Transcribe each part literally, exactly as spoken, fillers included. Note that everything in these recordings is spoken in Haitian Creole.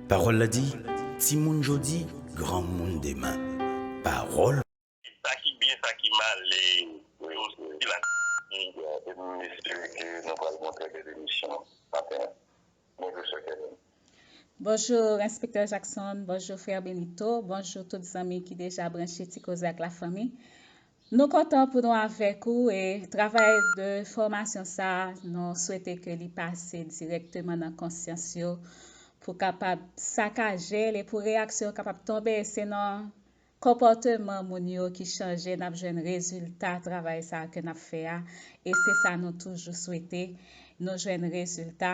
Pawòl la di, timoun jodi, granmoun demen. Pawòl. Sa ki byen, sa ki mal, e, e, e, e, e m espere ke nou pral gen yon trè bèl emisyon maten an. Bonjou, sè Kevin. Bonjou, Enspektè Jackson. Bonjou, frè Benito. Bonjou, tout zanmi ki deja branche Ti Koze ak Lafanmi. Nou kontan pou nou avèk ou e travay de fòmasyon sa a, nou swete ke li pase dirèkteman nan konsyans yo pou kapab sakaje l e pou reyaksyon yo kapab tonbe. Se nan konpòteman moun yo ki chanje n ap jwenn rezilta travay sa a ke n ap fè a. E se sa nou toujou swete, nou jwenn rezilta.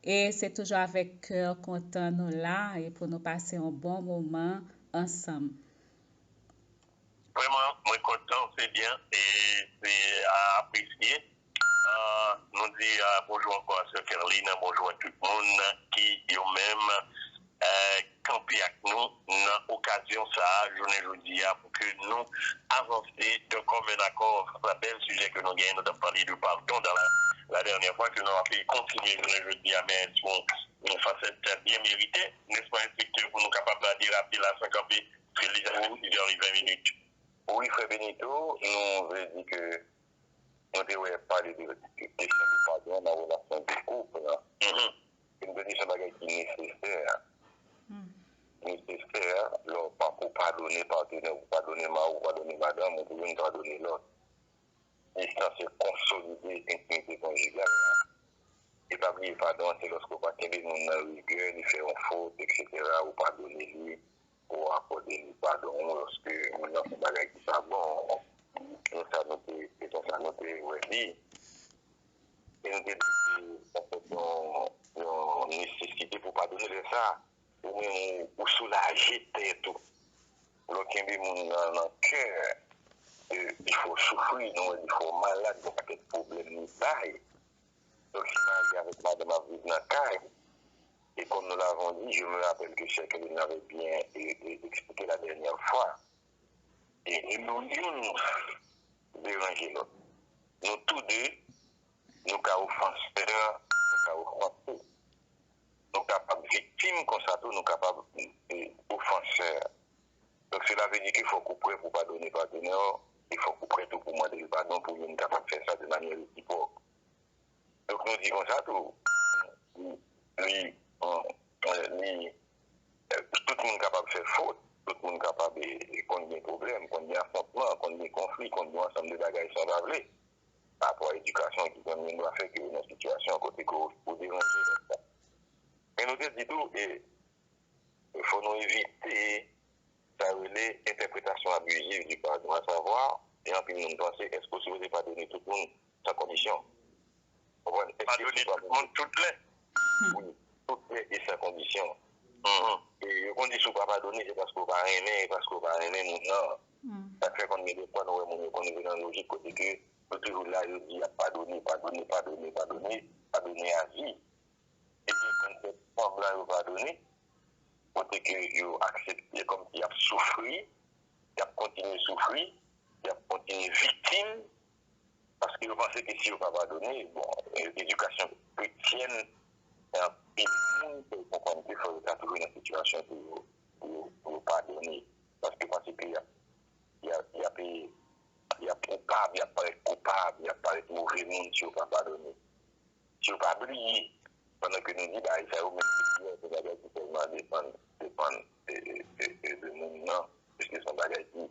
E se toujou avèk kè kontan nou la e pou nou pase yon bon moman ansanm. Vrèman, mwen kontan, se byen, e se a apresye. Ah, nou di ah, bonjou ankò a sè Kerline, bonjou a tout moun ki yo menm eh, kanpe ak nou nan okazyon sa a, jounen jodi a, pou ke nou avanse d'un commun accord. Sa bèl sijè ke nou genyen, nou t ap pale de pardon dans la, la dernière fois, ke nou ap kontinye jounen jodi a, men sou yon fasèt byen merite, nèspa, enspektè, pou nou kapab derape la san kanpe, paske li deja ven minit. Wi, frè Benito, nou vle di ke nou te wè pale de kesyon de padon nan relasyon de koup lan. E m te di se yon bagay ki nesesè. Nesesè, lè w pa pou padone patnè w, padone mari w, padone madanm ou, pou youn padone lòt. Distans se konsolide entimite konjigal la. E pa bliye padon an se lòske w pa kenbe moun nan rigè, li fè yon fot, etsetera, ou padone li, ou akòde li padon ou lòske moun nan fè yon bagay ki pa bon. Nou sa nou te, se konsa nou te wè li. E nou te di se yon, yon nesesite pou padone lè sa a. Ou menm ou, ou soulaje tèt ou. Lè w kenbe moun nan nan kè, e, li fè w soufri, nou wè li fè w malad, gon pakèt pwoblèm li bay. Donk si mari avèk madanm ap viv nan kay, e comme nous l'avons dit, je me rappelle que sè Kerline l'avait bien e, e, expliqué la dernière fois, e, e nou youn deranje lòt. Nou tou de, nou ka ofansè, nou ka ofanse. Nou kapab viktim konsa tou, nou kapab e, ofansè. Donk sela vle di ke fòk ou prè pou padone patnè w, e fòk ou prè tou pou mande l padon pou youn kapab fè sa de manyè resipwòk. Donk nou di konsa tou, li, li, li, tout moun kapab fè fot, tout moun kapab e, e, konn gen pwoblèm, konn gen afwontman, konn gen konfli, konn gen yon ansanm de bagay san pa vle. Pa rapò a edikasyon ki konn gen dwa fè ke ou nan sitiyasyon kote ke ou deranje lòt la. Men nou te di tou, e, fò nou evite sa yo rele entèpretasyon abiziv di padon, asavwa, gen anpil moun panse, èske w sipoze padone tout moun san kondisyon? Konprann? Èske padone tout moun tout lè? Wi, tout lè e san kondisyon. E yo konn di si w pa padone, se paske w pa renmen, e paske w pa renmen moun nan. Sa k fè konn gen de fwa nou wè moun yo konn rive nan lojik kote ke yo toujou la, yo di y ap padone, padone, padone, padone, padone a vi. Epi konn fè sanblan yo padone, kote ke yo aksepte kòmsi y ap soufri, y ap kontinye soufri, y ap kontinye viktim, paske yo panse ke si yo pa padone, bon, e, edikasyon kretyèn, anpil moun fè yo konprann ke fò yo ta toujou nan sitiyasyon pou yo, pou yo, pou yo padone, paske yo panse ke y ap, y ap, y ap, y ap koupab, y ap parèt koupab, y ap parèt move moun si yo pa padone. Si w pa bliye, pandan ke nou di bagay sa yo, men se bagay ki sèlman depann, depann de moun nan, piske se yon bagay ki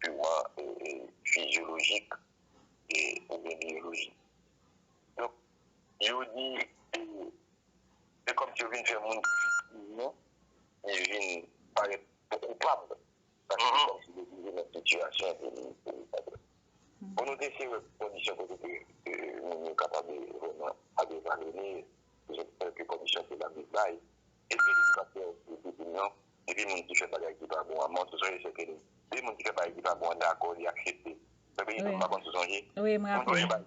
piman fizyolojik oubyen biyolojik. Donk, yo di, se kòmsi yo vin fè moun ki viktim nan, li vin parèt koupab. Paske se kòmsi li rive nan sitiyasyon pou li, pou li padone. Pou nou te eseye wè kondisyon kote ke moun yo kapab vrèman padone, se kèlke kondisyon ke Labib bay. Epi li pa fè epi non, epi moun ki fè bagay ki pa bon an, mwen sou sonje se ke de moun ki fè bagay ki pa bon an dakò, li aksepte. Frè Benito, m pa konn sou sonje. Wi, m raple.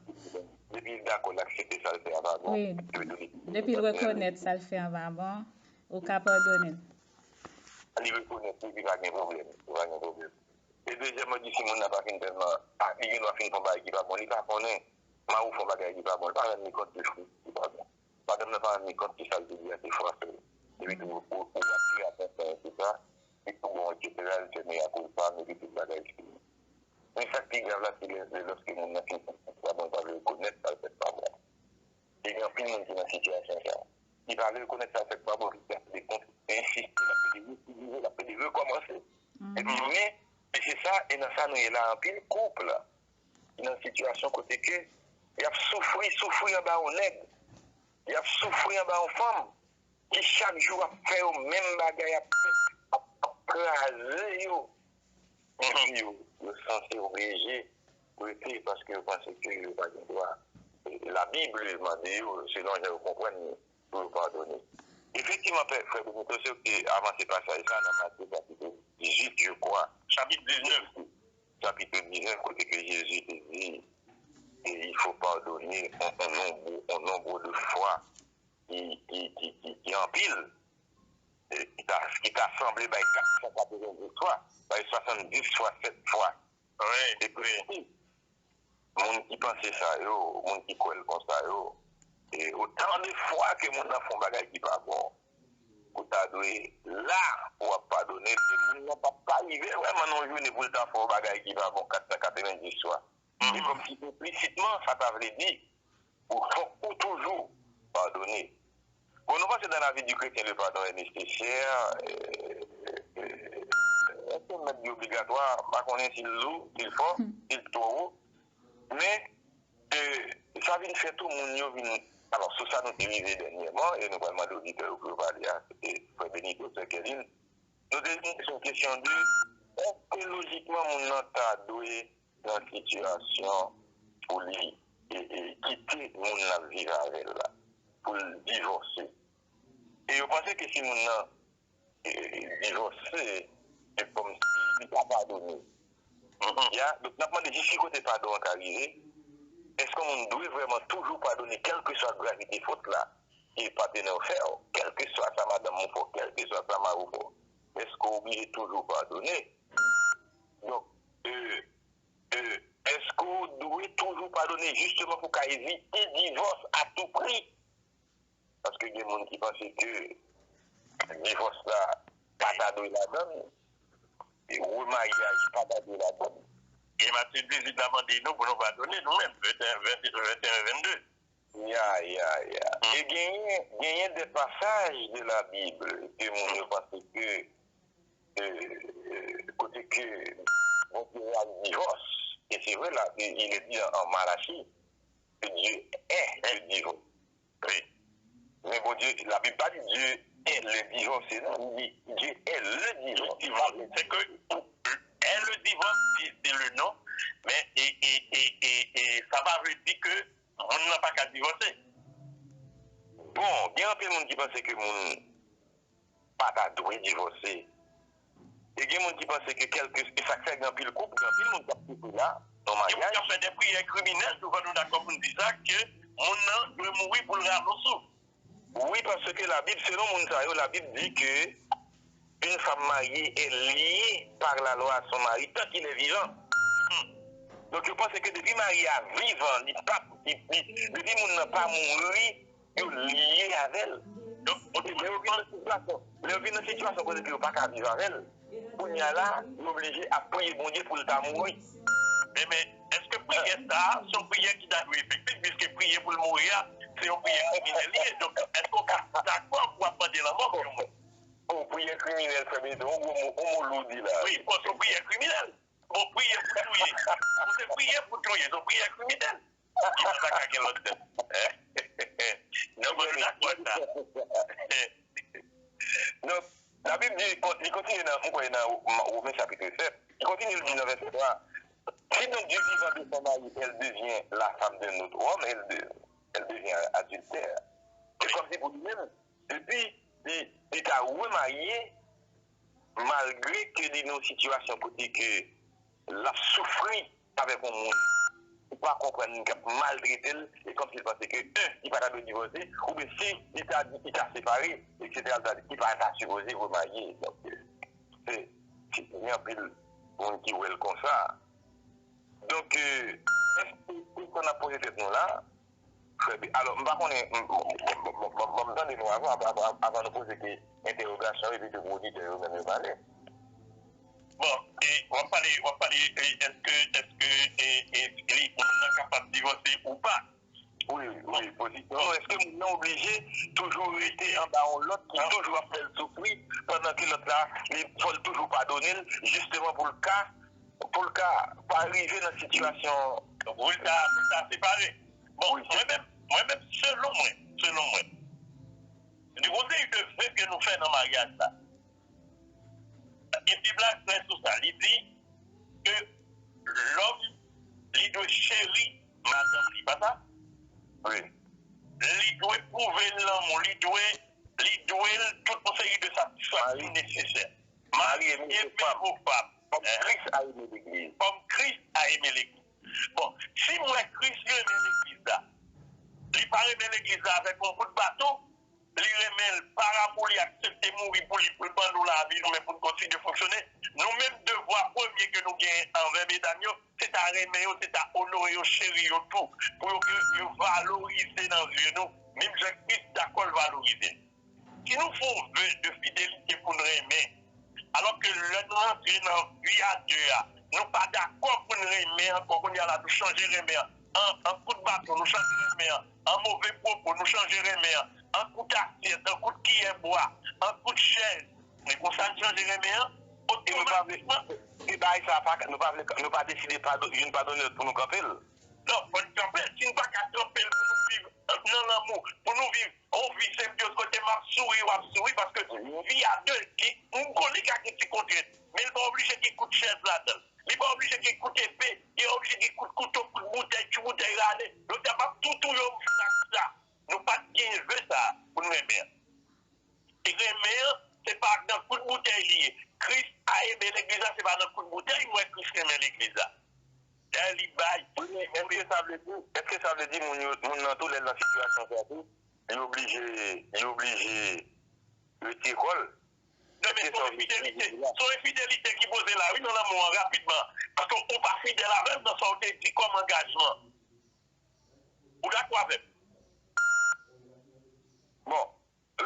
Depi li dakò, li aksepte sa l fè a pa bon. Wi, depi l rekonèt sa l fè a pa bon, ou ka padone l. Li rekonèt li, li pa gen pwoblèm, li pa gen pwoblèm. E dezyèm, mwen di si moun nan pa fin tèlman, li gen dwa fin fè yon bagay ki pa bon, li pa konnen. Mari w fè yon bagay ki pa bon, li pa rann li kont de fwa ki pa bon. Madanm nan pa rann li kont ke sa l te di a se fwa sèl. epi tou ou, ou, ou atire atansyon, etsetera, epi tou bon, etsetera, li fè mea culpa, epi tout bagay fini. Men sa k pi grav la, se lè, lè lòske moun nan fin fè sa, bon, li pa vle rekonèt sa l fè pa bon. E gen anpil moun ki nan sitiyasyon sa a. Li pa vle rekonèt sa l fè pa bon, li ap plede kont-, ensiste, l ap plede refize, l ap plede rekòmanse. Epi, men, e se sa, e nan sa nou ye la, anpil koup ki nan sitiyasyon kote ke y ap soufri, soufri anba yon nèg, y ap soufri anba yon fanm ki chak jou ap fè yo menm bagay, ap, ap, ap kraze yo. Epi yo, yo sanse oblije rete paske yo panse ke yo pa gen dwa. E Labib mande yo, selon jan yo konprann li, pou yo padone. Efektivman, frè, frè Benito, se ou ki te avanse pasaj sa nan Matye chapit dizuit, je crois. Chapit diznèf. Chapit diznèf, kote ke Jezi te di, e il faut pardonner un, un nombre, un nombre de fois ki, ki, ki, ki, ki anpil, e ki ta, ki ta sanble bay kat san katrevenndis fwa, bay swasanndis fwa, sèt fwa. Wi, epi, moun ki panse sa yo, moun ki kwè l konsa yo, e otan de fwa ke moun nan fè yon bagay ki pa bon, ou ta dwe la pou w ap padone l, e moun nan p ap pa rive vrèman nan yon jounen pou l ta fè yon bagay ki pa bon kat san katrevenndis fwa. E kòmsi enplisitman, sa ta vle di, ou fòk ou toujou padone. Bon, nou panse dans la vie du chrétien, le pardon est nécessaire. Èske mèt di obligatwa? M pa konnen si l lou, si l fò, si l twò wo. Men, e, sa vin fè tou moun yo vin. Alò, sou sa nou te rive dènyèman, e nou pral mande oditè yo pou yo pale a, se te frè Benito, sè Kèlin. Nou te vin sou kesyon de, èske lojikman moun nan ta dwe nan sitiyasyon pou li, e, e, kite moun l ap viv avè l la, pou l divòse. E yo panse ke si moun nan, e, divòse, se kòmsi li pa padone. Ya, donk n ap mande jis ki kote padon an ka rive. Èske yon moun dwe vrèman toujou padone, kèlkeswa gravite fòt la ke patenè w fè w, kèlkeswa sa madanm ou fè w, kèlkeswa sa mari w fè w? Èske w oblije toujou padone? Donk, e, e, èske w dwe toujou padone jisteman pou w ka evite divòs a tou pri? Paske gen moun ki panse ke divòs la pa ta dwe ladan l, e remaryaj pa ta dwe ladan l. E Matye dizuit la mande nou pou nou padone nou menm, venteyen, venteyen, venteyen, vennde. Ya, ya, ya. E genyen, genyen de pasaj de la Bib ke moun yo panse ke, e, e, kote ke Bondye rale divòs. E se vre la, il est dit en, en Malachie que Dieu est le divorce. Wi. Men Bondye, la Bib pa di Dieu est le divorce, non, li di Dieu est le divorce. Divòs, se ke, est le divorce, se, se le non, men e, e, e, e, e sa pa vle di ke moun nan pa ka divòse. Bon, gen anpil moun ki panse ke moun pa ta dwe divòse. E gen moun ki panse ke kèlke, e sa k fè gen anpil koup, gen anpil moun k ap soufri la, nan maryaj. Gen moun k ap fè de priyè kriminèl, souvan nou dakò pou n di sa, ke moun nan dwe mouri pou l rale yon souf. Wi, paske Labib, selon moun sa yo, Labib di ke une femme mariée est liée par la loi à son mari tant qu'il est vivant. Donk, yo panse ke depi mari a vivan, li p ap, li, li, depi moun nan pa mouri, yo lye avè l. Donk, lè yo vin nan sitiyasyon, lè yo vin nan sitiyasyon kote ke yo pa ka viv avè l, kounye a la, yo oblije ap priye Bondye pou l ta mouri. Men, men, èske priyè sa a, se yon priyè ki ta dwe efektif, piske priye pou l mouri a, se yon priyè kriminèl li ye. Donk, èske w ka dakò pou w ap mande lanmò pou yon moun? O, priyè kriminèl, frè Benito, yon gwo mo, yon mo lou w di la. Wi, bon, se yon priyè kriminèl. Bon, priye pou touye. Bon, se priye pou touye, se yon priyè kriminèl. Ki pa ta ka gen lòt tèt. Nan bon, dakò sa. Donk, Labib di, li kontinye nan, m kwè nan Women chapit sèt, li kontinye, li di nan vèsè twa, si donc Dieu vivant de son mari, elle devient la femme d'un autre homme, elle, de, elle devient adultère. C'est comme si pour lui-même, epi, li, li ta remarye, malgre ke li nan yon sitiyasyon kote ke l ap soufri avèk yon moun ou pa konprann, k ap maltrete l, e kòmsi l panse ke, en, li pa ta dwe divòse, oubyen si li ta di, li ta separe, etsetera, li ta di, li pa ta sipoze remarye. Donk, se, se, gen anpil moun ki wè l konsa. Donk, èske kesyon n ap poze tèt nou la, frè B, alò, m pa konnen, m, m, m, m, m, m, m, tande nou avan, avan, avan, avan nou poze ke entèwogasyon epi ke pou oditè yo menm yo pale. Bon, e w ap pale, w ap pale, e, èske, èske, e, e, li, moun nan kapab divòse ou pa? Wi, wi, pozisyon. Non, èske moun nan oblije toujou rete anba yon lòt ki toujou ap fè l soufri pandan ke lòt la, li fò l toujou padone l, jisteman pou l ka, pou l ka pa rive nan sitiyasyon. Pou l ka, pou l ka separe. Bon, mwen menm, mwen menm, selon mwen, selon mwen, gen yon seri de ve ke nou fè nan maryaj la. E Bib la klè sou sa. Li di ke lòm, li dwe cheri madanm li, pa sa? Wi. Li dwe pwouve l lanmou, li dwe, li dwe l tout yon seri de satisfaksyon nesesè. Mari eme vou fab. Kòm Kris a eme legliz. Kòm Kris a eme legliz. Bon, si m wè Kris renmen legliz la, li pa renmen legliz la avèk yon kout baton, li renmen l pa rapou li aksepte mouri pou li, pou l ban nou lavi nou, men pou n kontinye fonksyone. Nou menm, devwa premye ke nou genyen anvè medam yo, se ta renmen yo, se ta onore yo, cheri yo tou, pou yo ke yo valorize nan zye nou, menm jan Kris dakò l valorize n. Si nou fè yon ve de fidelite pou n renmen, alò ke lè n rantre nan vi a de a, nou pa dakò pou n renmen ankò, kounye a la nou chanje renmen an, an, an kout baton nou chanje renmen an, an move pwopo nou chanje renmen an, an kout asyèt, an kout kiyè bwa, an kout chèz, men konsa n chanje renmen an, otomatikman. E bagay sa pa, nou pa vle, nou pa deside padone, youn padone lòt pou nou kanpe l. Non, fò n kanpe l. Si n pa ka kanpe l pou nou viv nan lanmou, pou nou viv yon vi senbyòz kote m ap souri, w ap souri, paske vi a de, li, m konnen ka gen ti kontrent, men li pa oblije gen kout chèz ladan l. Li pa oblije gen kout epe, li pa oblije gen kout kouto, kout boutèy, ti boutèy rale. Lòt la m ap tou touye w, m fin ak sa. Nou pa t gen ve sa pou n renmen an. Renmen an, se pa nan kout boutèy li ye. Kris a eme legliz la, se pa nan kout boutèy m wè Kris renmen legliz la. Lè li bay. Èske sa vle di, èske sa vle di moun yo, moun nan tou lè l nan sitiyasyon sa tou, li oblije, li oblije retire kò l? Non, men se yon enfidelite. Se yon enfidelite ki poze la, wi, nan lanmou an, rapidman. Paske ou pa fidèl avè l nan sa w te di kòm angajman. Ou dakò avè m? Bon,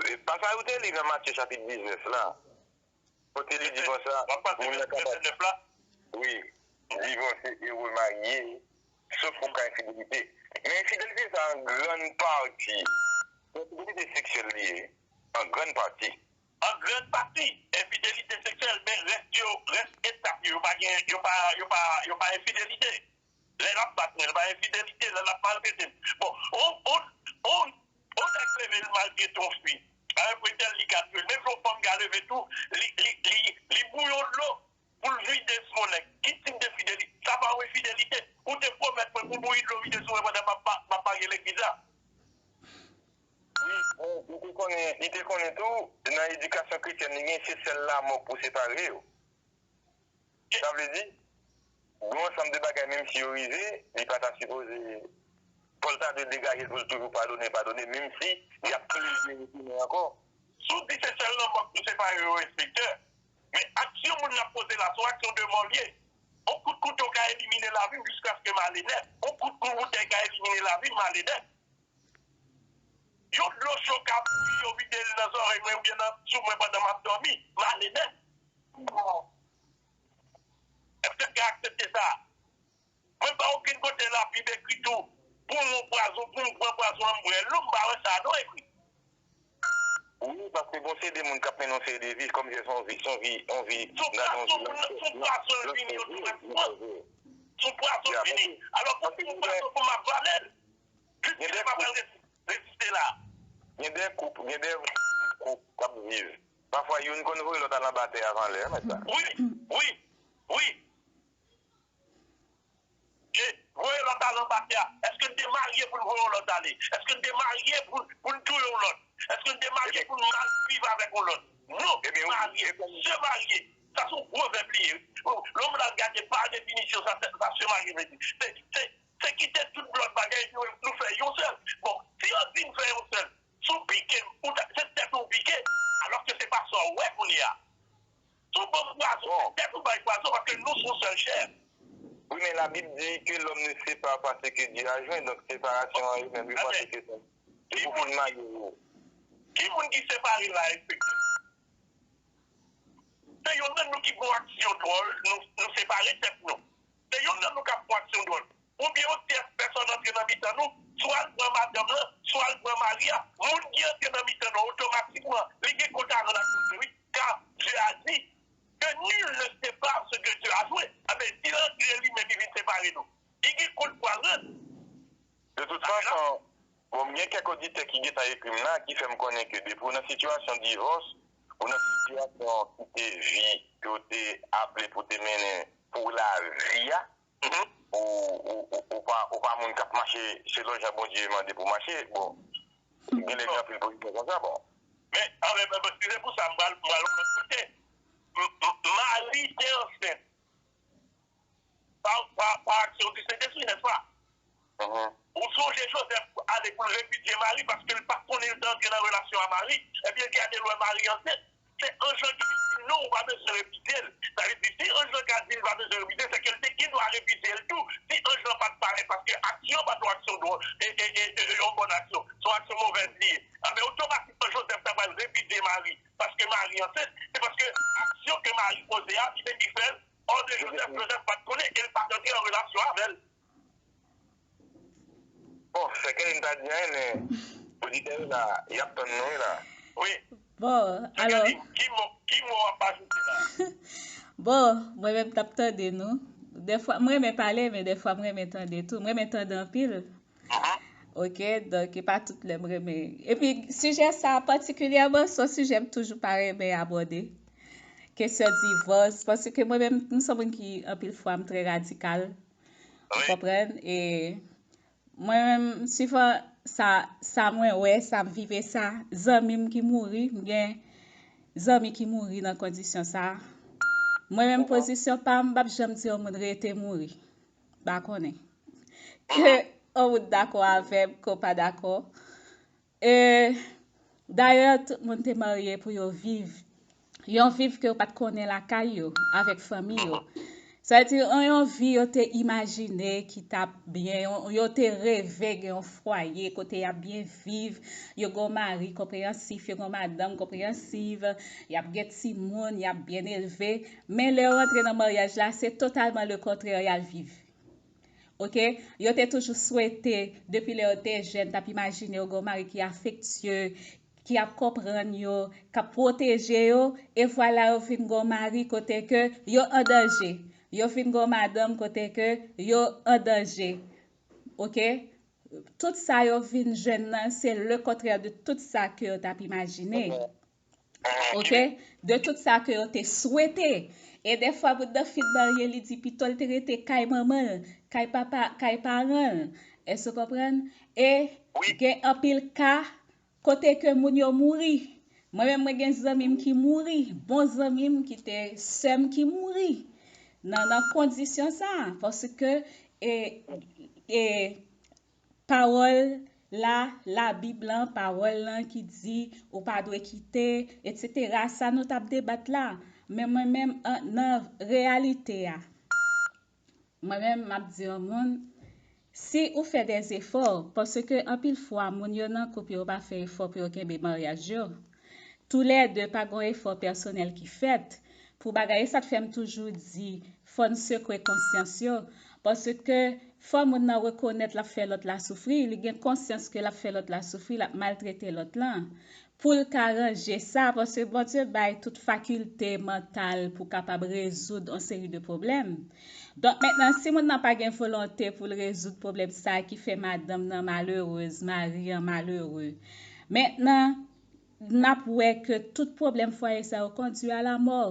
e, pa sa ou te li nan Matye chapit diznèf la, kote li di konsa, moun nan kapab, wi, divòse e remarye, sof pou ka enfidelite. Men enfidelite sa an grann pati, enfidelite seksyèl li ye, an grann pati. An grann pati, enfidelite seksyèl, men rès yo, rès etap yo, yo pa gen, yo pa, yo pa, yo pa enfidelite. Lè l ap bat mwen, l pa enfidelite, lè l ap maltrete m. Bon, on, on, on, on nèg leve l maltrete yon fi. Avèk pretèl li ka touye l. Menm jan yon fanm ka leve tou, li, li, li, li bouyi yon dlo pou l vide sou yon nèg. Ki tip de fidelite? Sa pa yon enfidelite? Ou te pwomèt mwen pou bouyi dlo vide sou mwen pandan m ap, m ap, m ap marye legliz la. Li, li te konnen, li te konnen tou, nan edikasyon kretyèn li gen, se sèl lanmò k pou separe yo. Sa vle di, gen yon ansanm de bagay, menm si yo rive, li pa ta sipoze, Pòl ta dwe degaje l pou l toujou padone, padone, menm si y ap toujou vin retounen ankò. Si w di se sèl lanmò k pou separe yo, enspektè, men aksyon moun nan ap poze la, se yon aksyon de mò l ye. On kout kouto ka elimine lavi m jiskaske m ale nèt. On kout kout boutèy ka elimine lavi m, m ale nèt. Yon dlo cho ka bouyi, yo vide l nan zòrèy mwen oubyen nan, sou mwen pandan m ap dòmi, m ale nèt. Èske n ka aksepte sa? Mwen pa okenn kote Labib ekri tou pou m pran pwazon, pou m pran pwazon an m bwè l non, m pa wè sa non ekri. Wi, paske gon seri de moun k ap mennen yon seri de vi, kòmsi se yon vi, se yon vi, yon vi, se yon pwazon, se yon pwazon l vini otomatikman. Se yon pwazon l vini. Alò, pou m pran pwazon pou m ap vale l, jis ki l pa pral reziste la. Gen de koup, gen de koup k ap viv. Pafwa, youn konn voye lòt al anba tè avan lè, mèt sa. Wi, wi, wi. E voye lòt al anba tè a. Èske n te marye pou n voye yon lòt ale? Èske n te marye pou, pou n touye yon lòt? Èske n te marye pou n mal viv avèk yon lòt? Non, marye, se marye. Sa se yon pwovèb li ye. Lè w al gade pa definisyon sa, sa se marye vle di. Se, se, se kite tout lòt bagay epi nou fè yon sèl. Bon, si yo di n fè yon sèl, si w pike m, ou ta, se tèt ou w pike, alòske se pa sa w wè kounye a. Si w ban m pwazon, se tèt ou bay pwazon, paske nou se yon sèl chè. Wi, men Labib di ke l'homme ne sépare pas ce que Dieu a joint, donk separasyon an, yo menm, yo panse ke se pou fin marye yo. Ki moun ki separe l la, enspektè? Se youn nan nou ki fè yon aksyon dwòl, nou, nou separe tèt nou. Se youn nan nou k ap fè yon aksyon dwòl. Oubyen yon tyès pèsòn antre nan mitan nou, swa l pran madanm lan, swa l pran mari a. Moun ki antre nan mitan nou, otomatikman, li gen kont a rann ak Bondye, wi. Car Dieu a dit que nul ne sépare ce que Dieu a joint. Anben, si l antre li menm, li vin separe nou. Li gen kont pou al rann. De tout fason, bon, m gen kèk oditè ki gentan ekri m la, ki fè m konnen ke depi w nan sitiyasyon divòs, ou nan sitiyasyon kite vi ke w te aple pou te mennen pou lavi a, ou, ou, ou, ou pa, ou pa moun k ap mache selon jan Bondye mande pou w mache, bon, gen lè gen anpil pozisyon konsa, bon. Men, anben, men, men, se pou sa, m pral, m pral yon lòt kote. M, m, Mari te ansent pa, pa, pa aksyon di Sentespri, nèspa? Ou sonje Jozèf ale pou l repidye Mari paske l pa t konnen l te antre nan relasyon a Mari. Epi l gade l wè Mari ansent. Se anj lan ki vin di l, "Non, ou pa bezwen repidye l." Sa vle di, si anj lan ka di l pa bezwen repidye l, se ke l te gen dwa repidye l tou, si anj lan pa t parèt, paske aksyon pa t yon aksyon dwòl, e, e, e, e, e, yon bòn aksyon. Se yon aksyon movèz li ye. Anben, otomatikman, Jozèf ta pral repidye Mari, paske Mari ansent, se paske aksyon ke Mari poze a, ki te ki fè l, ò de Jozèf, Jozèf pa t konnen, e l pa t antre an relasyon avè l. Bon, sè Kèlin pa di anyen, men oditè yo la, y ap tann nou, wi, la. Wi. Bon, alò. Ki mo, ki mo w ap ajoute la? Bon, mwen menm t ap tande nou. Dèfwa, m renmen pale, men dèfwa m renmen tande tou. M renmen tande anpil. Mhm. Ok, donk, e pa tout lè m renmen. Epi, sijè sa, patikilyèman, se yon sijè m toujou pa renmen abòde. Kesyon divòs, paske mwen menm, m se yon moun ki, anpil fwa, m trè radikal. Ou konprann? E mwen menm, swivan sa, sa mwen wè, sa m viv e sa, zanmi m ki mouri, m gen zanmi ki mouri nan kondisyon sa. Mwen menm, pozisyon pa m, m p ap janm di yon moun rete mouri. M pa konnen. Ke yon moun dakò avè m, ke w pa dakò. E, dayè, tout moun te marye pou yo viv yon viv ke yo pa t konnen lakay yo, avèk fanmi yo. Sa vle di, yon, yon vi yo te imajine ki t ap byen, yon, yo te reve gen yon fwaye kote y ap byen viv, yo gen yon mari konpreyansif, yo gen yon madanm konpreyansiv, y ap gen timoun, y ap byen elve. Men lè yo rantre nan maryaj la, se totalman lekontrè y al viv. Ok? Yo te toujou swete, depi lè yo te jèn, t ap imajine yo gen yon mari ki afektye, ki ap konprann yo, k ap pwoteje yo, e vwala yo vin gen yon mari kote ke yo an danje. Yo vin gen yon madanm kote ke yo an danje. Ok? Tout sa yo vin jwenn nan, se lekontrè de tout sa ke yo t ap imajine. Ok? De tout sa ke yo te swete. E dèfwa, moun nan fin marye, li di pito l te rete kay manman l, kay papa, kay paran l. Èske w konprann? E gen anpil ka kote ke moun yo mouri. Mwen menm, mwen gen zanmi m ki mouri, bon zanmi m ki te sè m ki mouri nan, nan kondisyon sa a. Paske, e, e, pawòl la, Labib lan, pawòl lan ki di ou pa dwe kite, etsetera. Sa nou t ap debat la. Men mwen menm, an, nan reyalite a, mwen menm, m ap di yon moun, si ou fè dèzefò, paske anpil fwa, moun yo nan koup yo pa fè efò pou yo kenbe maryaj yo. Toulède pa gen efò pèsonèl ki fèt pou bagay. E sa k fè m toujou di, fò n sekwe konsyans yo. Paske fò moun nan rekonèt l ap fè lòt la soufri, li gen konsyans ke l ap fè lòt la soufri, l ap maltrete lòt lan. Pou l ka ranje sa, paske Bondye bay tout fakilte mantal pou kapab rezoud yon seri de pwoblèm. Donk, mentnan, si moun nan pa gen volonte pou l rezoud pwoblèm sa ki fè madanm nan malerez, mari an malere, mentnan, n ap wè ke tout pwoblèm fwaye sa yo kondui a lanmò.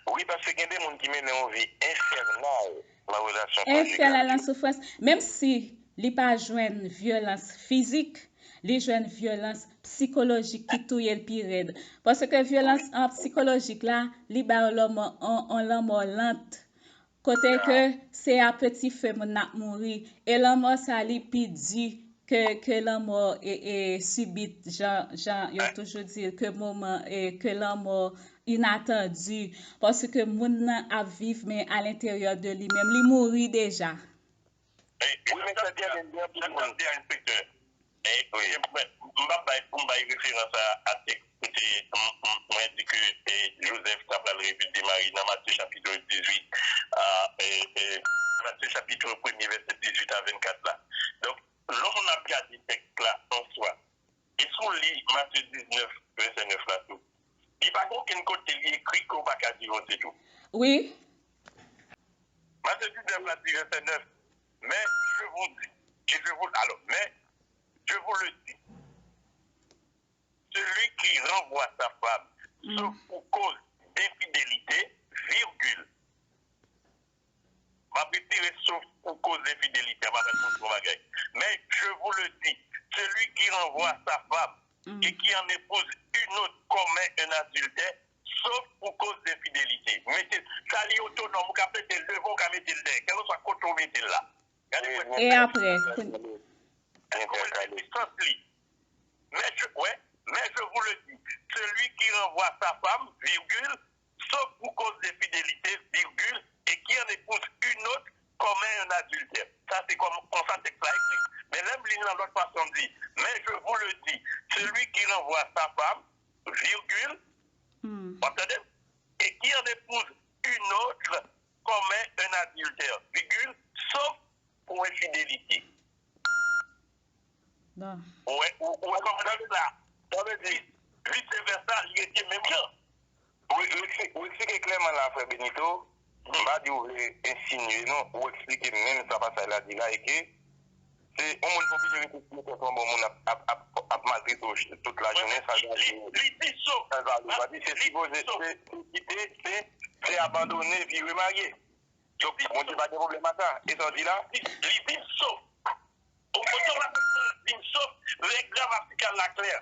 Wi, paske gen de moun ki mennen yon vi enfènal nan relasyon konjigal yo. Enfènal nan soufrans. Menm si li pa jwenn vyolans fizik, li jwenn vyolans sikolojik ki touye l pi rèd. Paske vyolans an sikolojik la, li ba yon lanmò, yon, yon lanmò lant. Kote ke se a peti fe moun nan ap mouri. E lanmò sa li pi di ke, ke lanmò e, e, sibit, jan, jan yo toujou di ke moman, e, ke lanmò inatandi. Paske moun nan ap viv, men alenteryè de li menm, li mouri deja. Wi, men sa te gen anpil moun. E, e, mwen, m p ap bay, pou m bay referans a, a tèks kote m, m, mwen di ke, e, Jozèf ta pral refize Mari nan Matye chapit dizuit, a, e, e, Matye chapit premye, vèsè dizuit a vennkat la. Donk, lè moun ap gade tèks la an swa, e si w li Matye diznèf, vèsè nèf la tou, li pa gen okenn kote li ekri ke w pa ka divorse tou. Wi. Matye diznèf la di, vèsè nèf, mais je vous dis, et je vous, alors, mais je vous le dis, celui qui renvoie sa femme, sauf pour cause d'infidélité, virgule. M ap retire sauf pour cause d'infidélité, m ap mete yon bagay. Mais je vous le dis, celui qui renvoie sa femme et qui en épouse une autre commet un adultère, sauf pour cause d'infidélité. Mete, sa li otonòm, ou ka mete l devan, ou ka mete l dèyè, kèlkeswa kote w mete l la. Gade pou E apre, kounye a, sans li. Mais je, ouais, mais je vous le dis, celui qui renvoie sa femme, virgule, sauf pour cause d'infidélité, virgule, et qui en épouse une autre, commet un adultère. Sa se kòm, konsa tèks la ekri. Men lè m li nan lòt fason, m di, mais je vous le dis, celui qui renvoie sa femme, virgule, w ap tande? Et qui en épouse une autre, commet un adultère, virgule, sauf pour infidélité. Ou wè, ou, ou wè kòman tèks la, sa vle di, vice versa, li rete menm jan. Ou, ou ekspli-, ou eksplike klèman la, frè Benito. M pa di ou vle ensinye, non. Ou eksplike menm sa pasaj la di la, e ke se yon moun ki oblije rete sou tèt yon bon moun ap, ap, ap, ap maltrete w tout lajounen, sa li, li, li di so. Sa li pa di, se sipoze, se, se kite, se, se abandone, vire marye. Donk, Bondye pa gen pwoblèm ak sa. E sa w di la? Li, li di so. Ou kote w ap di so, règ gramatikal la klè.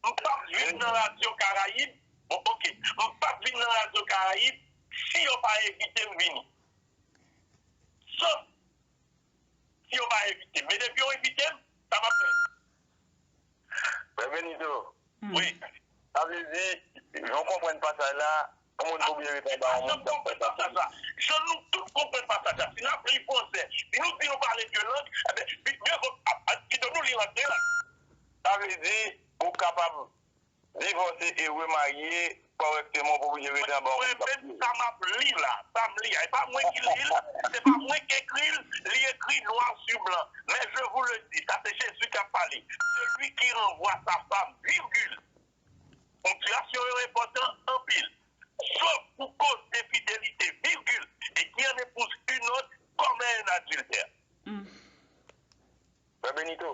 M p ap vin nan Radyo Karayib. Bon, oke. M p ap vin nan Radyo Karayib si yo pa envite m vini. Sof si yo pa envite m. Men depi yo envite m, sa m ap fè. Frè Benito. Wi. Sa vle di, jan w konprann pasaj la, yon moun pa oblije rete anba yon moun k ap fè sa. Jan nou tout konprann pasaj la, si n ap li fransè, si nou di nou pale de lang, enben, pi, mye vo, a, a, pito nou li antre la. Sa vle di, ou kapab divòse e remarye kòrèkteman, ou pa oblije rete anba yon moun k ap tiye. Mwen menm, sa m ap li la, sa m li a, e pa mwen ki li l, se pa mwen ki ekri l, li ekri noir sur blanc. Mais je vous le dis, sa se Jezi k ap pale. Celui qui renvoie sa femme, virgule. Ponktyasyon yo enpòtan anpil. Sauf pour cause d'infidélité, virgule, et qui en épouse une autre commet un adultère. Frè Benito.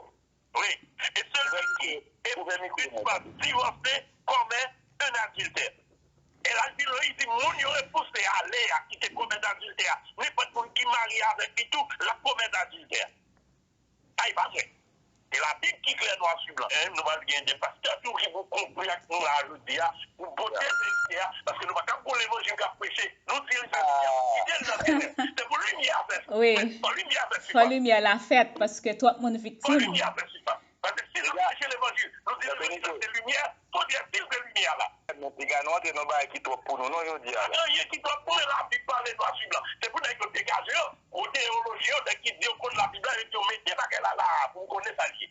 Wi. Et celui qui épouse une femme divorcée commet un adultère. E la di, Loyiz di, moun yo repouse ale a ki te komèt adiltè a. Nenpòt moun ki marye avèk li tou, l ap komèt adiltè. Ay, pa mwen. Se Labib ki klè nwa su blan. Hein, nou pral gen de pastè tou ki pou konprann ak nou la jodi a, pou pote verite a, paske nou pa kab gon levanjil k ap preche. Nou di l verite a, kite l nan tenèb. Se pou limyè a fè, wi, fò limyè a fè sipase. Fò limyè la fèt, paske twòp moun viktim. Fò limyè a fè sipase. Paske si nou preche levanjil, nou di levanjil la se limyè, Bondyè di l se limyè a la. Men piga nou antre nan bagay ki twòp pou nou non jodi a la. Pa gen anyen ki twòp pou mwen, Labib pale nwa su blan. Se pou nèg yo degaje yo, gwo teyolojyen yo, nèg ki di yo konn Labib la, epi yo mete bagay la la a pou m konnen sa l ye.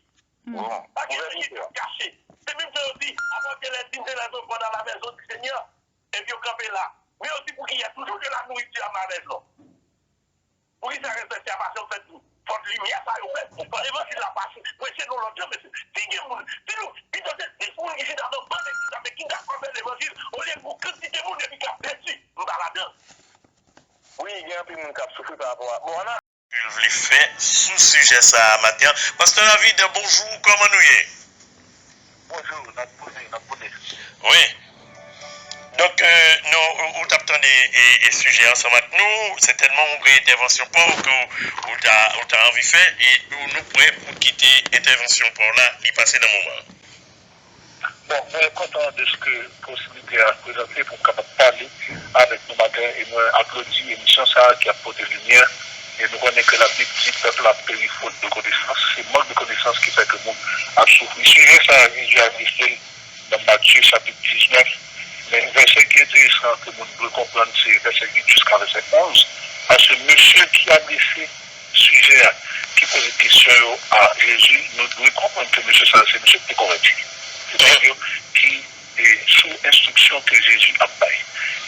Bon, pa gen anyen k ap kache. Se menm jan yo di, apportez les dîmes et les offrandes à la maison du Seigneur. Epi yo kanpe la. Men yo di pou kiyès? Toujours de la nourriture à mauvaise langue. Poukisa rèspèkte a pa janm fèt tou? Fòk limyè sa yo fèt. Fòk levanjil la pase. Preche nou lòt jan, mesye. Si gen moun, si nou, pito se dis moun ki chita nan ban legliz la, men ki dakò fè levanjil, olye pou kantite moun epi k ap pèdi, m pa ladan. Wi, gen anpil moun k ap soufri pa rapò a. Bon, ann al. L vle fè sou sijè sa a maten an. Pastè David, bonjou, kòman nou ye? Bonjou, n ap boule, n ap boule. Wi. Donk, euh, nou, ou, ou t ap tande e, e sijè ansanm ak nou, sètènman ou gen entèvansyon pa w ke w, ou ta, ou ta anvi fè, e nou, nou prè pou kite entèvansyon pa w la, li pase nan moman an. Bon, mwen kontan dèske posiblite a prezante pou m kapab pale avèk nou maten, e mwen aplodi emisyon sa a ki ap pote limyè. E nou konnen ke Labib di, pèp la ap peri fot de konesans. Se mank de konesans ki fè ke moun ap soufri. Sijè sa a, Jezi adrese l nan Matye chapit diznèf, men vèsè ki enteresan ke moun dwe konprann, se vèsè uit jiska vèsè onz, paske mesye ki adrese sijè a, ki poze kesyon yo a Jezi, nou dwe konprann ke mesye sa a se mesye ki te konvèti. Se nèg yo ki e sou enstriksyon ke Jezi ap bay.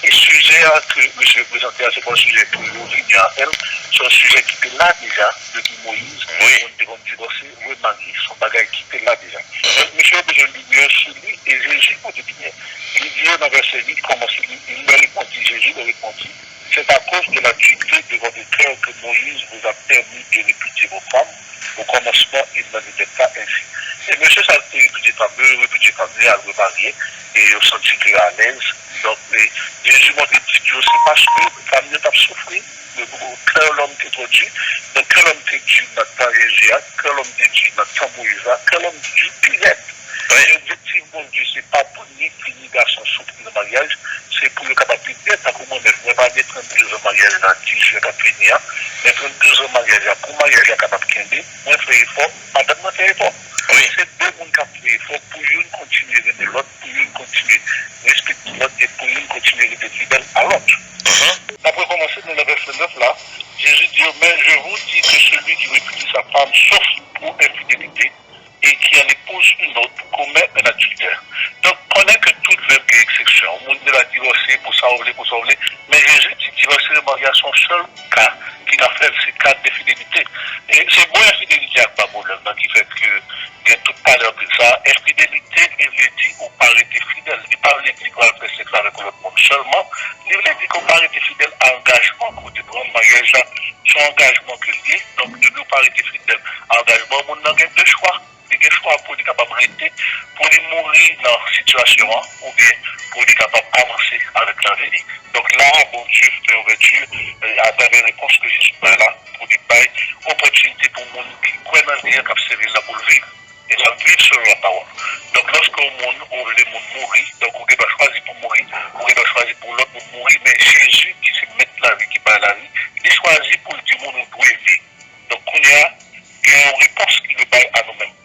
E sijè a ke mesye yo prezante a, se pa yon sijè ke yo vini avè l, se yon sijè ki te la deja, depi Moyiz, moun te konn divòse, remarye. Se yon bagay ki te la deja. Donk, mesye yo bezwen limyè sou li, e Jezi pote limyè. Li di yo nan vèsè uit, kòmanse, li, il leur répondit, Jésus leur répondit, c'est à cause de la dureté de votre cœur que Moïse vous a permis de répudier vos femmes. Au commencement, il n'en était pas ainsi. E mesye sa te repidye fanm yo, yo repidye fanm yo, al remarye, e yo santi ke yo alèz. Donk, e, Jezi montre di yo, se paske fanm yo t ap soufri, le cœur de l'homme était trop dur. Donk, kè lòm te di nan tan Jezi a, kè lòm te di nan tan Moyiz la, kè lòm di pi rèd. E objektif Bondye, se pa pou ni fi ni gason soufri nan maryaj, se pou yo kapab viv byen. Tankou mwen menm, mwen pa gen trannde zan maryaj la, dis jen k ap vini an, men trannde zan maryaj la, pou maryaj la kapab kenbe, mwen fè efò, madanm mwen fè efò. Se de moun k ap fè efò pou youn kontinye renmen lòt, pou youn kontinye respekte lòt, e pou youn kontinye rete fidèl a lòt. N ap rekòmanse, nou nan vèsè nèf la, Jezi di yo, mais je vous dis que celui qui répudie sa femme, sauf pour infidélité, et qui en épouse une autre commet un adultère. Donk, konnen ke tout vèb gen eksepsyon. Yon moun te ka divòse pou sa w vle, pou sa w vle. Men Jezi di divòse, remari a se yon sèl ka ki ka fè l, se ka de fidelite. E se mo enfidelite a k ba pwoblèm nan, ki fè ke gen tout pale anpil sa. Enfidelite, li vle di ou pa rete fidèl. Li pa vle di ke w al fè sèks avèk yon lòt moun sèlman. Li vle di ke w pa rete fidèl a angajman ke w te pran. Maryaj la, se yon angajman ke l ye. Donk, depi w pa rete fidèl a angajman, moun nan gen de chwa. Li gen chwa pou li kapab rete, pou li mouri nan sitiyasyon an, oubyen pou li kapab avanse avèk lavi li. Donk la, Bondye fè ouvèti, e, atravè repons ke Jezi bay la, pou li bay opòtinite pou moun ki kwè nan li an, k ap sèvi l la, pou l viv. E l ap viv selon lapawòl. Donk, lòske yon moun, ou vle moun mouri, donk ou gen dwa chwazi pou mouri, ou gen dwa chwazi pou lòt moun mouri, men Jezi, ki se mèt lavi, ki bay lavi, li chwazi pou l di moun ou dwe viv. Donk, kounye a, gen yon repons ki dwe bay a nou menm.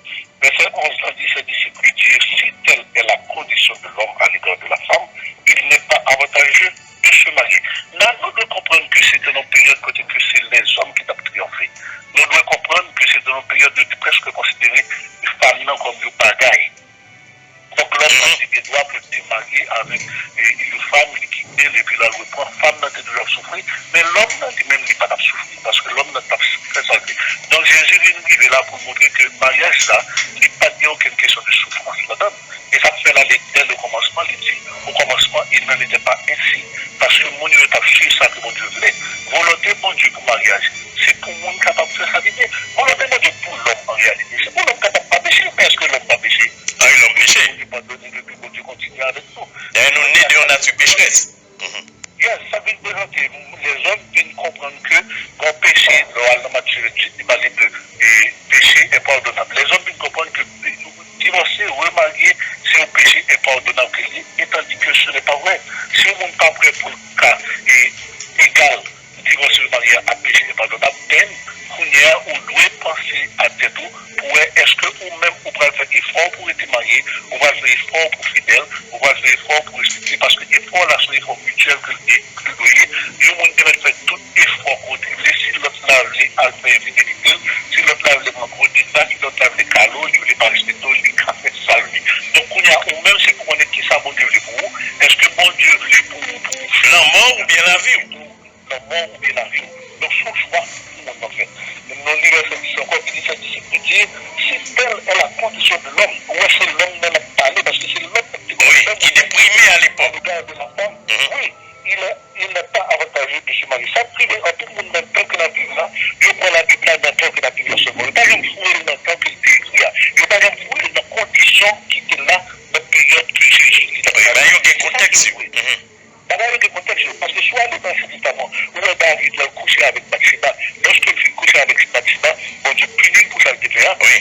Vèsè onz lan di, ses disciples lui dirent, si telle est la condition de l'homme à l'égard de la femme, il n'est pas avantageux de se marier. Nan nou dwe konprann ke se te nan yon peryòd kote ke se lèzòm ki t ap triyonfe. Nou dwe konprann ke se te nan yon peryòd yo te prèske konsidere fanm nan kòm yon bagay. Donk, lòm nan te gen dwa pou l te marye avèk, e, yon fanm, li kite l, epi l al repran. Fanm nan te toujou ap soufri, men lòm nan li menm, li pa t ap soufri, paske lòm nan t ap fè sa l vle. Donk, Jezi vin rive la pou l montre ke maryaj la, li pa t gen okenn kesyon de soufrans ladan l. E sa k fè la, li, dès le commencement, li di, au commencement, il n'en était pas ainsi. Paske moun yo t ap suiv sa ke Bondye vle. Volonte Bondye pou maryaj, se pou moun kapab fè sa li vle. Volonte Bondye pou lòm, an reyalite, se pou lòm kapab pa peche, men èske lòm pa peche? Wi, lòm peche. Bondye padone nou, epi Bondye kontinye avèk nou. Dayè, nou ne de yon nati pecherès. Yes, sa vin prezante, lèzòm vin konprann ke gon peche, lè w al nan Matye venntuit, li pale de, e, péché impardonnable. Lèzòm vin konprann ke, e, divòse, remarye, se yon peche enpadonab ke l ye, etandike se nè pa vrè. Si yon moun pa prè pou l ka, e, egal divòse, remarye a peche enpadonab, then, kounye a, ou dwe panse a tèt ou pou wè èske ou menm ou pral fè efò pou rete marye, ou pral fè efò pou fidèl, ou pral fè efò pou respekte, paske efò la se yon efò mityèl ke l ye, ke l dwe ye. Yon moun te mèt fè tout efò kote l vle, si lòt la vle al fè enfidelite l, si lòt la vle pran gwo deta, si lòt la vle kale w, li vle pa respekte w, li ka fè sa l vle. Donk, kounye a, ou menm, se pou konnen kisa Bondye vle pou ou. Èske Bondye vle pou ou, pou ou flanbo oubyen lavi w? Lanmò oubyen lavi w. Donk, se yon chwa pou moun nan fè. Nou li vèsè dis ankò ki di, ses disciples lui dirent, si telle est la condition de l'homme, ou wè se lòm nan l ap pale, paske se lòm nan ki te konn fè ki te prime à l'époque. Regard de la femme, wi, il est, il n'est pas avantageux de se marier. Sa k rive anpil moun nan tan ke n ap viv la, yo pran Labib la nan tan ke n ap viv la sèlman. Yo pa janm fouye l nan tan ke l te ekri a. Yo pa janm fouye l nan kondisyon ki te la nan peryòd ke Jezi li t ap pale. Bagay yo gen kontèks yo. Bagay yo gen kontèks yo, paske si w ale nan Ansyen Testaman, ou wè David lè l kouche avèk Batcheba. Lòske l fin kouche avèk Batcheba, Bondye pini l pou sa l te fè a. Wi.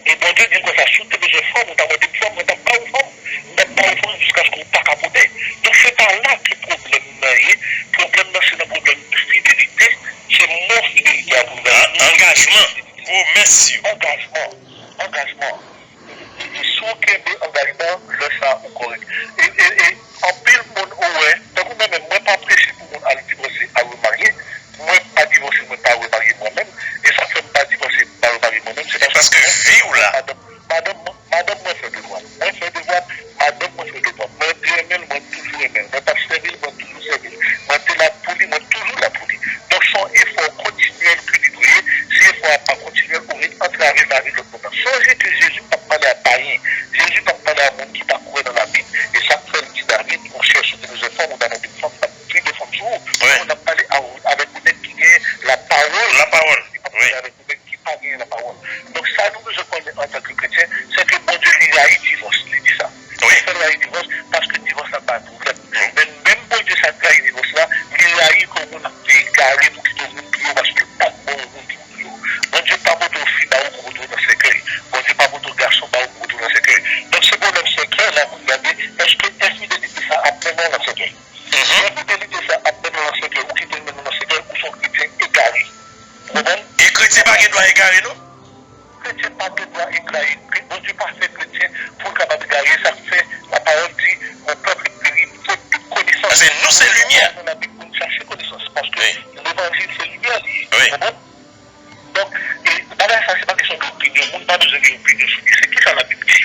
E Bondye di l konsa, si w te bezwen fanm, ou ta mande m fanm, mwen t ap ba ou fanm. M t ap ba ou fanm jiskaske w pa ka pwote. Donk, se pa la ke pwoblèm nan ye. Pwoblèm nan, se nan pwoblèm de fidelite. Se mo fidelite a pou nou gade. Angajman, pwomès yo. Angajman. Angajman. E, e, e si w kenbe angajman, lè sa a ou kòrèk. E, e, e anpil moun ou wè, tankou mwen menm, mwen pa preche pou moun al divòse, al remarye. Mwen pa divòse, mwen pa remarye mwen menm. E sa k fè m pa di, Payen. Jezi t ap pale a moun ki pa kwè nan Labib. E sa k fè l di David, monchè, si w te bezwen fanm, ou ta mande m fanm, m t ap pi de fanm sou ou. Wi. Ou t ap pale a, avèk yon nèg ki gen lapawòl. Lapawòl. Li p ap pale avèk yon nèg ki pa gen lapawòl. Donk, sa nou bezwen konnen antanke kretyen, se ke Bondye, li rayi divòs. Li di sa. Wi. Li fè l rayi divòs paske divòs la bay pwoblèm. Men menm Bondye sa k rayi divòs la, li rayi ke yon moun ap egare pou kite yon moun pi wo paske l pa t bon yon moun ki Bondye pa pote yon fi ba ou pou pote w nan sèkèy. Bondye pa pote yon gason ba ou pou pote w nan sèkèy. Donk, se pwoblèm sèkèy la pou n gade, èske enfidelite sa ap mennen w nan sèkèy? Si enfidelite sa ap mennen w nan sèkèy, ou kite l mennen w nan sèkèy, ou se yon kretyen egare. Ou konprann? E kretyen pa gen dwa egare, non? Kretyen pa gen dwa egare. Bondye pa fè kretyen pou l kapab egare. Sa k fè lapawòl di, mon peuple périt faute de connaissance. Paske nou se limyè. Nan Labib pou n chache konesans. Paske levanjil se limyè li ye. Ou konprann? Donk, e, bagay sa, se pa kesyon de opinyon. Moun pa bezwen gen opinyon sou li. Se kisa Labib di?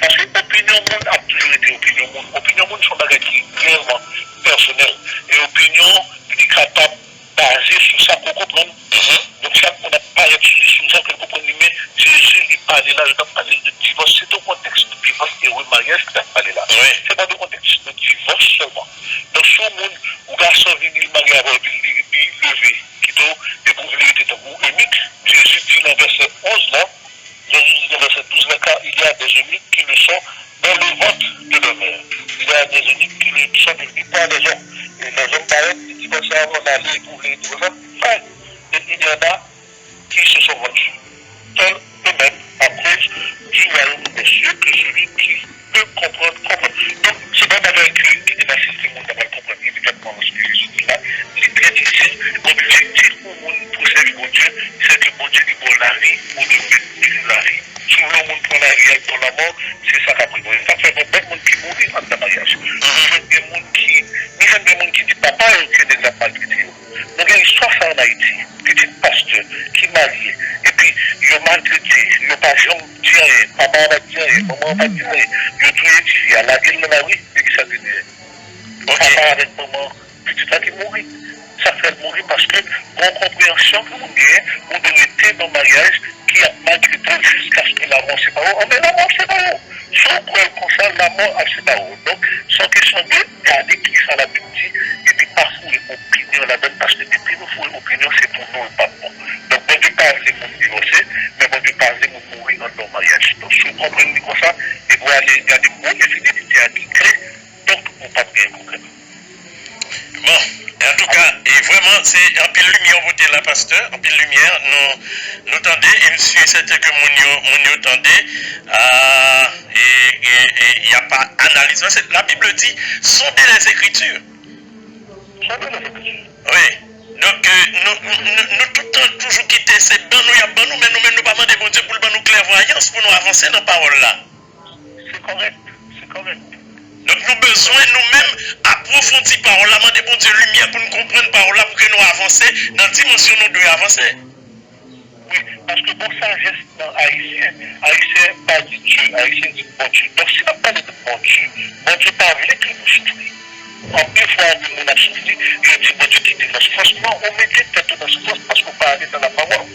Paske opinyon moun ap toujou rete opinyon moun. Opinyon moun se yon bagay ki reyèlman pèsonèl. E opinyon, li kapab baze sou sa ke w konprann. Donk, chak moun ap parèt sou li, sou sa ke l konprann li. Men, Jezi, li pale la, yo t ap pale de divòs. Se de kontèks de divòs e remaryaj ki t ap pale la. Se pa de kontèks de divòs sèlman. Donk, si yon moun, yon gason vini, li marye avè w, epi li, li leve, kite w, epi w vle rete tankou enik. Jezi di nan vèsè onz la, Jezi di nan vèsè douz la, car il y a des eunuques qui le sont dans le ventre de leur mère. Il y a des eunuques qui le sont devenus par des hommes. Et les hommes paraissent, li di konsa, avan l ale, epi w vle rete konsa, fè. Et il y en a qui se sont vendus tels eux-mêmes à cause du royaume des cieux que celui qui peut comprendre comprenne. Donk, se pa bagay ke, ki te fasil ke moun ta pral konprann imedyatman lòske Jezi di la. Li trè difisil. Objektif pou moun pou sèvi Bondye, se ke Bondye li ba w lavi, olye ou menm viv lavi. Si w vle yon moun pran lari, al pran lanmò, se sa k ap rive w. Sa k fè gon bèl moun ki mouri anndan maryaj. Ou jwenn gen moun ki, nou jwenn gen moun ki di papa yo ke nèg la maltrete yo. Nou gen istwa sa ann Ayiti. Pitit pastè ki marye, epi yo maltrete, yo pa janm di anyen, papa a pa di anyen, manman an pa di anyen. Yo touye tifi a, lage l nan lari, epi sa k rive? Papa avèk manman pitit la ki mouri. Sa fè l mouri paske gon konpreyansyon ke moun genyen, ou dwe rete nan maryaj ki ap maltrete w jiskaske lanmò separe w. Anben, lanmò ap separe w. Si w kwè l konsa, lanmò ap separe w. Donk, se yon kesyon de gade kisa Labib di, epi pa foure opinyon ladan l, paske depi nou foure opinyon, se pou nou l p ap bon. Donk, Bondye pa vle moun divòse, men Bondye pa vle moun mouri anndan yon maryaj. Donk, si w konprann li konsa, epi w ale gade mo enfidelite a ki klè, donk, ou p ap gen pwoblèm. Bon, antouka, e vrèman, se anpil limyè w pote la, pastè, anpil limyè, nou, nou tande, e m si e sèten ke moun yo, moun yo tande, a, e, e, e, y a pa analiz, paske la Bible dit, sondez les Écritures. Sondez les Écritures. Wi. Donk, e, nou, nou, nou, nou tout tan toujou kite se ban nou y ap ban nou, men nou menm nou pa mande Bondye pou l ban nou klèvwayans pou nou avanse nan pawòl la. Se kòrèk, se kòrèk. Donk, nou bezwen nou menm apwofondi pawòl la, mande Bondye limyè pou n konprann pawòl la, pou ke nou avanse nan dimansyon nou dwe avanse. Wi, paske gon sajès nan Ayisyen. Ayisyen pa di Dye, Ayisyen di Bondye. Donk, si n ap pale de Bondye, Bondye pa vle ke nou soufri. Anpil fwa, anpil moun ap soufri, yo di Bondye kite nan soufrans. Non, ou mete tèt ou nan soufrans paske ou pa ale nan lapawòl.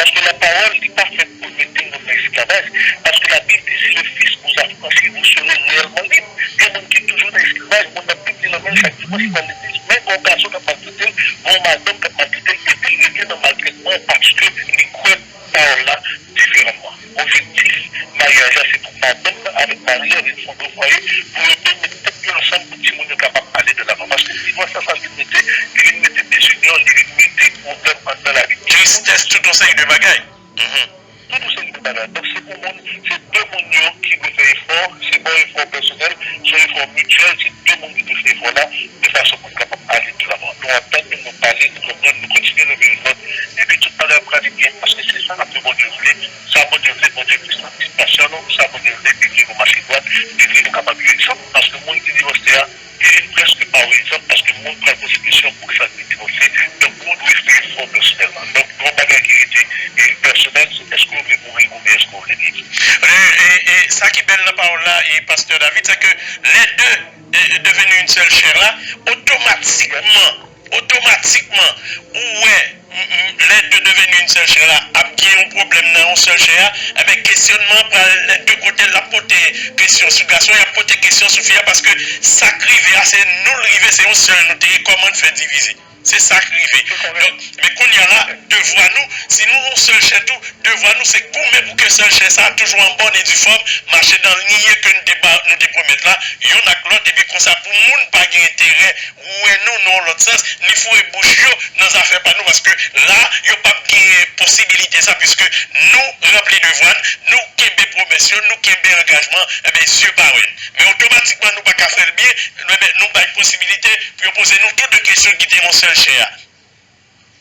Paske lapawòl, li pa fèt pou l mete moun nan esklavaj. Paske Labib di, si le Fils vous affranchit, vous serez réellement libre. Gen moun ki toujou nan esklavaj, moun nan Bib li nan men l chak dimanch, li pral legliz. Men gon gason k ap maltrete l, gon madanm k ap maltrete l, epi l rete nan maltrètman paske li kwè pawòl la diferaman. Objektif maryaj la, se pou madanm nan avèk mari a vin fonde yon fwaye, pou yo de met tèt yo ansanm pou timoun yo kapab ale de lavan. Paske divòs la, sa l vin mete, li vin mete dezinyon, li vin mete pwoblèm anndan lavi. Tristès, tout yon seri de bagay. Tout yon seri de bagay. Donk, se pou moun, se de moun yo ki dwe fè efò, se pa yon efò pèsonèl, se yon efò mityèl, se de moun ki dwe fè efò la, de fason pou n kapab ale de lavan. Nou antann nou, nou pale, nou konprann, nou kontinye renmen youn lòt, epi tout bagay ap prale byen, paske se sa n ap fè Bondye vle, sa Bondye vle, Bondye vle sanktifikasyon nou, sa Bondye vle, li vle nou mache dwat, li vle nou kapab yon egzanp, paske moun ki divòse a, li vin prèske pa yon egzanp, paske moun pral poze kesyon poukisa l te divòse, donk ou dwe fè efò pèsonèlman. Donk, yon bagay ki rete, e, pèsonèl, se èske w vle mouri oubyen èske w vle viv. E, e, e sa ki bèl nan pawòl la, e, pastè David, se ke les deux, e, devenus une seule chair la, otomatikman, otomatikman, ou wè, lè de deveni yon sèl chè la ap gen yon pwoblèm nan yon sèl chè a, enben kesyònman an pral de kote l ap pote kesyon sou gason, y ap pote kesyon sou fi a, paske sa k rive a, se nou l rive, se yon sèl nou te ye, kòman n fè divize? Se sa k rive. Donk, men kounye a la, devwa nou, si nou yon sèl chè tou, devwa nou se goumen pou ke sèl chè sa a toujou an bòn e di fòm, mache nan liy ke nou te ba, nou te pwomèt la, youn ak lòt, epi konsa pou moun pa gen enterè wè nou nan yon lòt sans, ni foure bouch yo nan zafè pa nou, paske la, yo p ap genyen posibilite sa, piske nou ranpli devwa n, nou kenbe pwomès yo, nou kenbe angajman, enben, zye pa wè n. Men otomatikman, nou pa ka fè l byen, enben, nou bay posibilite pou yo poze nou tou de kesyon ki te yon sèl chè a.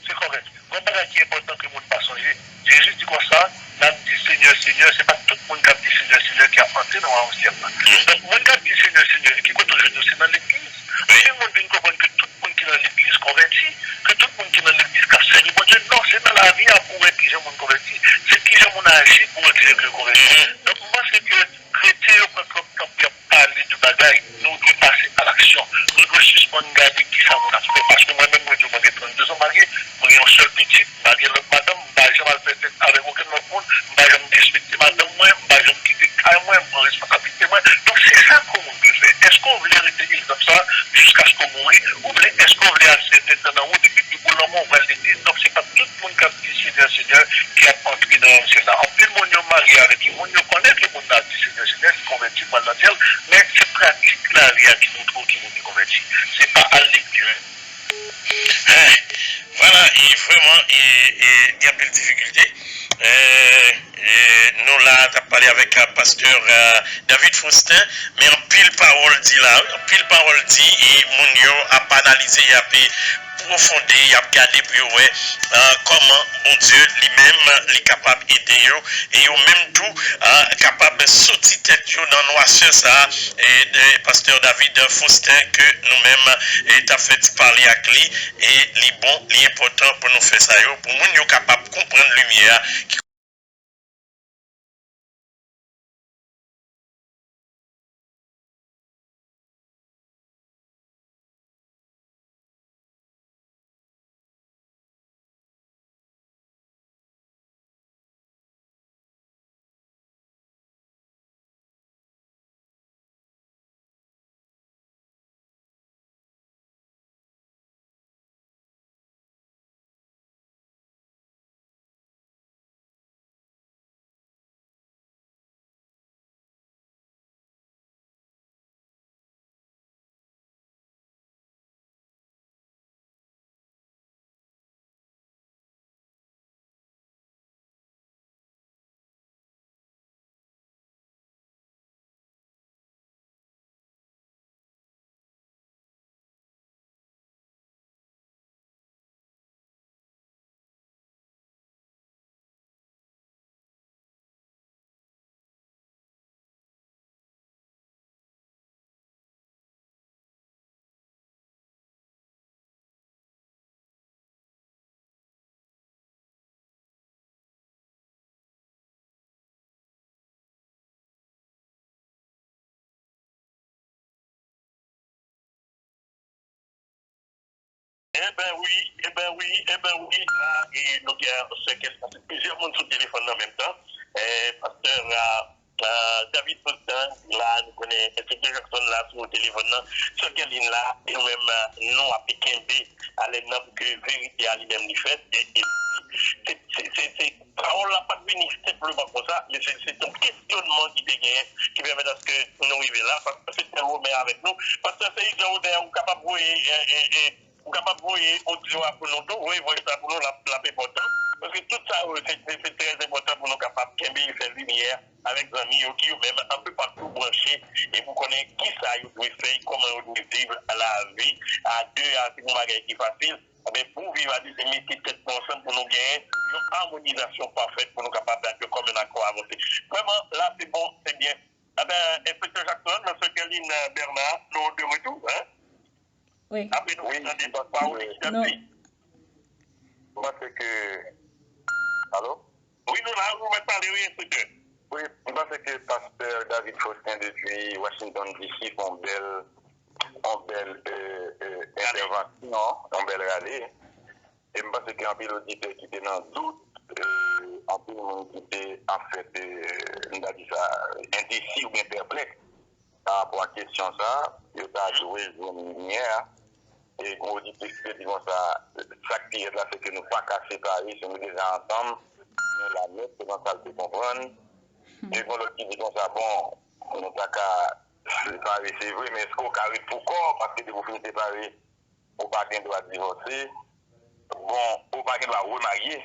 Se kòrèk. Gon bagay ki enpòtan ke moun pa sonje. Jezi di konsa, n ap di Senyè, Senyè, se pa tout moun k ap di Senyè, Senyè ki ap antre nan wayòm syèl la. Donk, moun k ap di Senyè, Senyè, ki kote w jwenn yo? Se nan legliz. Anpil moun vin konprann ke tout moun ki nan legliz konvèti, ke tout moun ki nan legliz k ap sèvi Bondye. Non, se nan lavi a pou w wè kijan moun konvèti. Se kijan moun aji pou w wè kijan ke yo konvèti. Donk, m panse ke kretyen yo pran twòp tan pou y ap pale de bagay, nou dwe pase a laksyon. Nou dwe sispann gade kisa moun ap fè. Paske mwen menm, mwen di w, mwen gen trannde zan marye, mwen gen yon sèl pitit, m pa gen lòt madanm, m pa janm al fè sèks avèk okenn lòt moun, m pa janm derespekte madanm mwen, m pa janm kite kay mwen, m pran responsablite mwen. Donk, se sa ke moun dwe fè. Èske w vle rete egzanp sa a jiskaske w mouri? Oubyen èske w vle al sèten tan nan wout epi depi w lanmò w pral legliz? Donk, se pa tout moun k ap di Senyè, Senyè ki ap antre nan wayòm syèl la. Anpil moun yo marye avèk yon moun, yo konnen ke moun nan ap di Senyè, Senyè, li konvèti, l pral nan syèl, men se pratik lavi a ki montre w ki moun ki konvèti. Se pa al legliz. Vwala, e vrèman, e, e, gen anpil difikilte. E, e, nou la t ap pale avèk, a, pastè, a, David Faustin, men anpil pawòl di la, wi, anpil pawòl di, e moun yo ap analize, y ap, e, pwofonde, y ap gade pou yo wè, a, kòman Bondye li menm li kapab ede yo, e yo menm tou, a, kapab soti tèt yo nan nwasè sa a, e, de pastè David Faustin ke nou menm, e, t ap fè ti pale ak li, e li bon, li enpòtan pou nou fè sa yo, pou moun yo kapab konprann limyè a ki Eben wi, eben wi, eben wi, la, e, nou gen sèkèl, plizyè moun sou telefòn nan menm tan. E, pastè, a, a, David Faustin, la, nou konnen, enspektè Jackson la sou telefòn nan, sèkèl li la, e nou menm, a, nou ap kenbe alèn nan pou ke verite a li menm li fèt. E, e, se, se, se, se, pawòl la pa t vini senpleman konsa, men se, se yon kesyònman ki te genyen, ki pèmèt aske nou rive la, paske se te Romen avèk nou, paske se Ijan Romen, ou kapab voye, e, e, e, ou kapab voye odyo a pou nou tou, voye voice la pou nou, l ap, l ap enpòtan. Paske tout sa yo, se, se, se trè enpòtan pou nou kapab kenbe e fè limyè avèk zanmi yo ki yo menm anpe pa tou branche e pou konnen kisa yo dwe fè e kòman yo dwe viv lavi a de a, se yon bagay ki fasil. Enben, pou viv a de, se mete tèt nou ansanm pou nou genyen yon amonizasyon pafèt pou nou kapab dakò kòm yon akò avanse. Vrèman, la, se bon, se byen. Enben, enspektè Jackson, Sèkèlin Bernard, nou de retou, hein? Wi. Apre nou fin tande pawòl li ki t ap di. M panse ke, alo? Wi, nou la, ou mèt pale, wi, enspektè. Wi, m panse ke pastè David Faustin depi Washington D C fè yon bèl, yon bèl, e, e, entèvansyon, yon bèl rale. E m panse ke anpil oditè ki te nan dout, e, anpil moun ki te, anfèt, e, m ta di sa, endesi oubyen pèplèks pa rapò a kesyon sa a, yo ta dwe jwenn limyè a. E gen yon oditris ki te di konsa, sa k pi rèd la, se ke nou pa ka separe, si nou deja ansanm, nou la nèt, se nan sa l te konprann. E gen lòt ki di konsa, bon, nou pa ka separe, se vre, men èske w ka ret pou kò w? Paske depi w fin separe, ou pa gen dwa divòse. Bon, ou pa gen dwa remarye.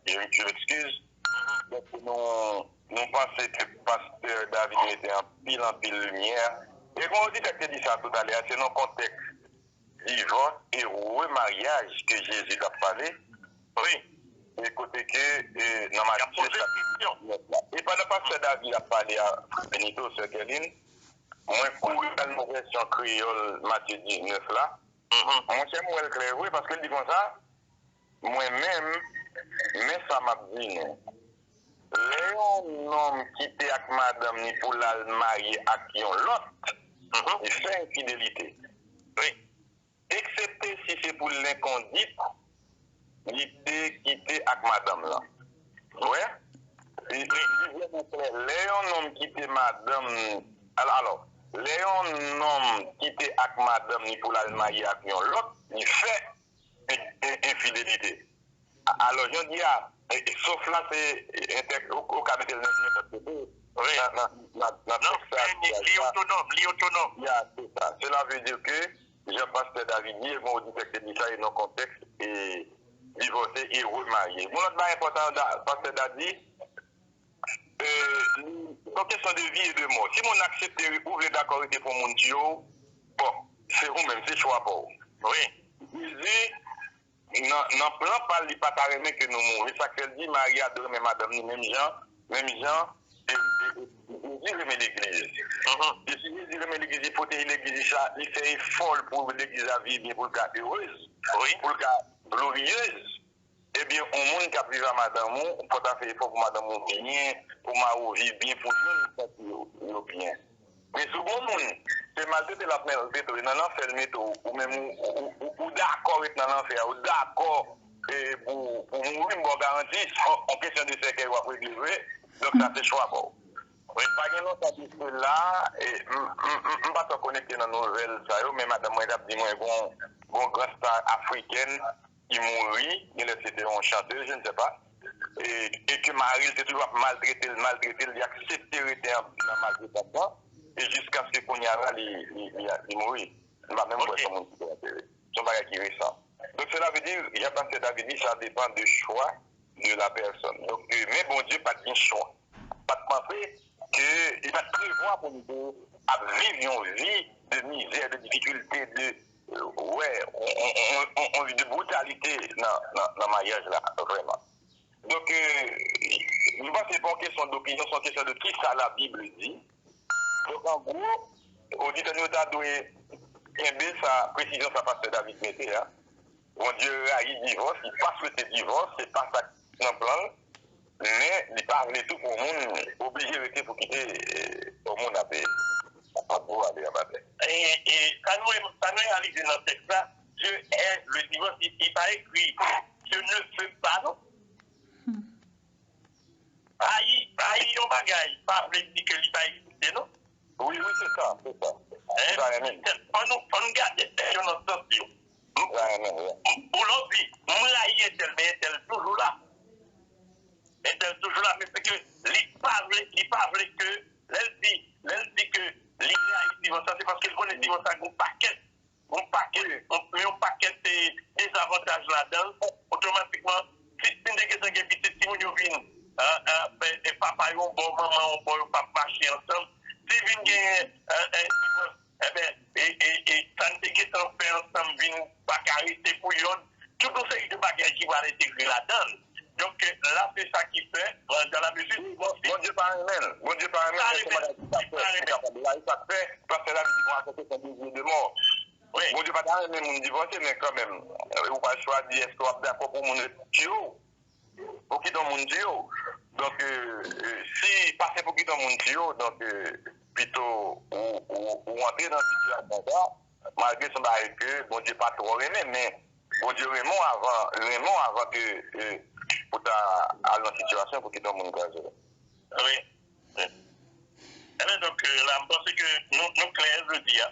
Je, je m'excuse. Donk, nou, nou panse ke pastè David mete anpil, anpil limyè. E gen yon oditè ki te di sa toutalè a, se nan kontèks divòs e remaryaj ke Jezi t ap pale. Wi. E kote ke, e, nan Matye chapit diznèf la. E pandan pastè David ap pale a, Frè Benito, Sè Kerline, mwen kouri al nan vèsyon kreyòl Matye diznèf la. Monchè, m wè l klè vre, paske l di konsa, mwen menm, men sa m ap di nou. Lè yon nonm kite ak madanm ni pou l al marye ak yon lòt, li fè enfidelite. Wi. Eksepte si se pou lenkondit li te kite ak madanm lan. Ou wè? Li, li, li vrèman klè. Lè yon nonm kite madanm, al-, alò, lè yon nonm kite ak madanm ni pou l al marye ak yon lòt, li fè en-, en-, enfidelite. A-, alò, jan di a, e, e, sof la, se, e, entèk-, ou, ou ka mete l nenpòt kote. Wi. Nan, nan, nan, nan tèks sa, li, li otonòm, li otonòm. Ya, se sa. Cela veut dire que, jan pastè David di, e gen oditè ki te di sa, e nan kontèks, e divòse e remarye. Yon lòt bagay enpòtan, da-, pastè Da di, e, li, se yon kesyon de vi e de mò. Si moun aksepte, ou vle dakò rete pou moun tiye w, bon, se ou menm, se chwa pa w. Wi. Jezi, nan, nan plan pa l, li pa ta renmen ke nou mouri. Sa k fè l di, Mari a dwe renmen madanm ni menm jan, menm jan e, e, e Jezi renmen legliz. E si Jezi renmen legliz, li pwoteje legliz, li sa, li fè efò l pou legliz la viv byen, pou l ka erez, pou l ka gloriyez. Ebyen, yon moun k ap viv a madanm ou, fò w ta fè efò pou madanm ou byen, pou mari w viv byen, pou youn santi yo, yo byen. Men si w gen yon moun, se maltrete l ap maltrete w, e nan lanfè l mete w, ou menm ou, ou, ou, ou, ou dakò ret nan lanfè a, ou dakò, e, pou, pou mouri, m ba w garanti, se yon kesyon de sèkèy w ap regle vre, donk sa se chwa pa w. Men pa gen lontan de sela, e, m, m, m, m pa twò konekte nan nouvèl sa yo, men madanm mwen t ap di mwen, gon, gon gran star afrikèn, ki mouri, genlè se te yon chantez, je ne sais pas, e, e ke mari l te toujou ap maltrete l, maltrete l, li aksepte rete an, nan maltretans lan, e jiskaske kounye a la, li, li, li, li mouri. M pa menm kwè se yon moun ki te antere. Se yon bagay ki resan. Donk, cela veut dire, jan pastè David di, ça dépend de choix de la personne. Donk, e, men Bondye pa t gen chwa. Pa t panse ke, li pa t prevwa pou nou te ap viv yon vi de mizè, de difikilte, de, e, wè, on, on, on, on, on vi de britalite nan, nan, nan maryaj la, vrèman. Donk, e, m panse se pa yon kesyon dopinyon, se yon kesyon de kisa Labib di. Donk, an gwo, oditè nou yo ta dwe kenbe sa, presizyon sa pastè David mete a. Bondye rayi divòs, li pa swete divòs, se pa sa k nan plan l, men li pa vle tou pou yon moun oblije rete pou kite, e, yon moun ap, ap pran pou ale anba tè. E, e sa nou, sa nou reyalize nan tèks la, Dieu hait le divorce, li, li pa ekri, Dieu ne veut pas, non. Rayi, rayi yon bagay pa vle di ke li pa egziste, non. Wi, wi, se sa, se sa. Sa renmen. Fò nou, fò nou gade tèks yo nan sans yo. Sa renmen, wi. Ou lè w di, m rayi entèl, men entèl toujou la. Entèl toujou la, men se ke li pa vle, li pa vle ke, lè l di, lè l di ke li rayi divòs la, se paske l konnen divòs la gen yon pakèt yon pakèt, yon, yon pakèt, e, dezavantaj ladan l. Otomatikman, si, si n te gentan gen pitit, timoun yo vin, e, e, e, papa yo yon bò, manman yon bò, yo p ap mache ansanm. Si vin gen, e, e, divòs, enben, e, e, e, sa n te gentan fè ansanm vin pa ka rete pou yonn. Tout yon seri de bagay ki pral entegre ladan l. Donk, e, la, se sa ki fè, e, dans la mesure du possible. Bondye pa renmen l. Bondye pa renmen l, men se yon bagay ki ka fè, ki kapab. Sa renmen l. Sa k fè, pastè David di, bon, sa se yon dezir de mò. Wi. Bondye pa ta renmen moun divòse, men kanmenm, e, ou pral chwazi èske w ap dakò pou moun ret tiye w, pou kite yon moun tiye w. Donk, e, e, si pa se pou kite yon moun tiye w, donk, e, pito ou, ou, ou antre nan sitiyasyon sa, malgre se yon bagay ke Bondye pa twò renmen, men Bondye renmen w avan, renmen w avan ke, eh, pou ta al nan sitiyasyon pou kite yon moun kraze w. Wi. Wi. Ebyen, donk, eh, la, m panse ke nou, nou klè jodi a.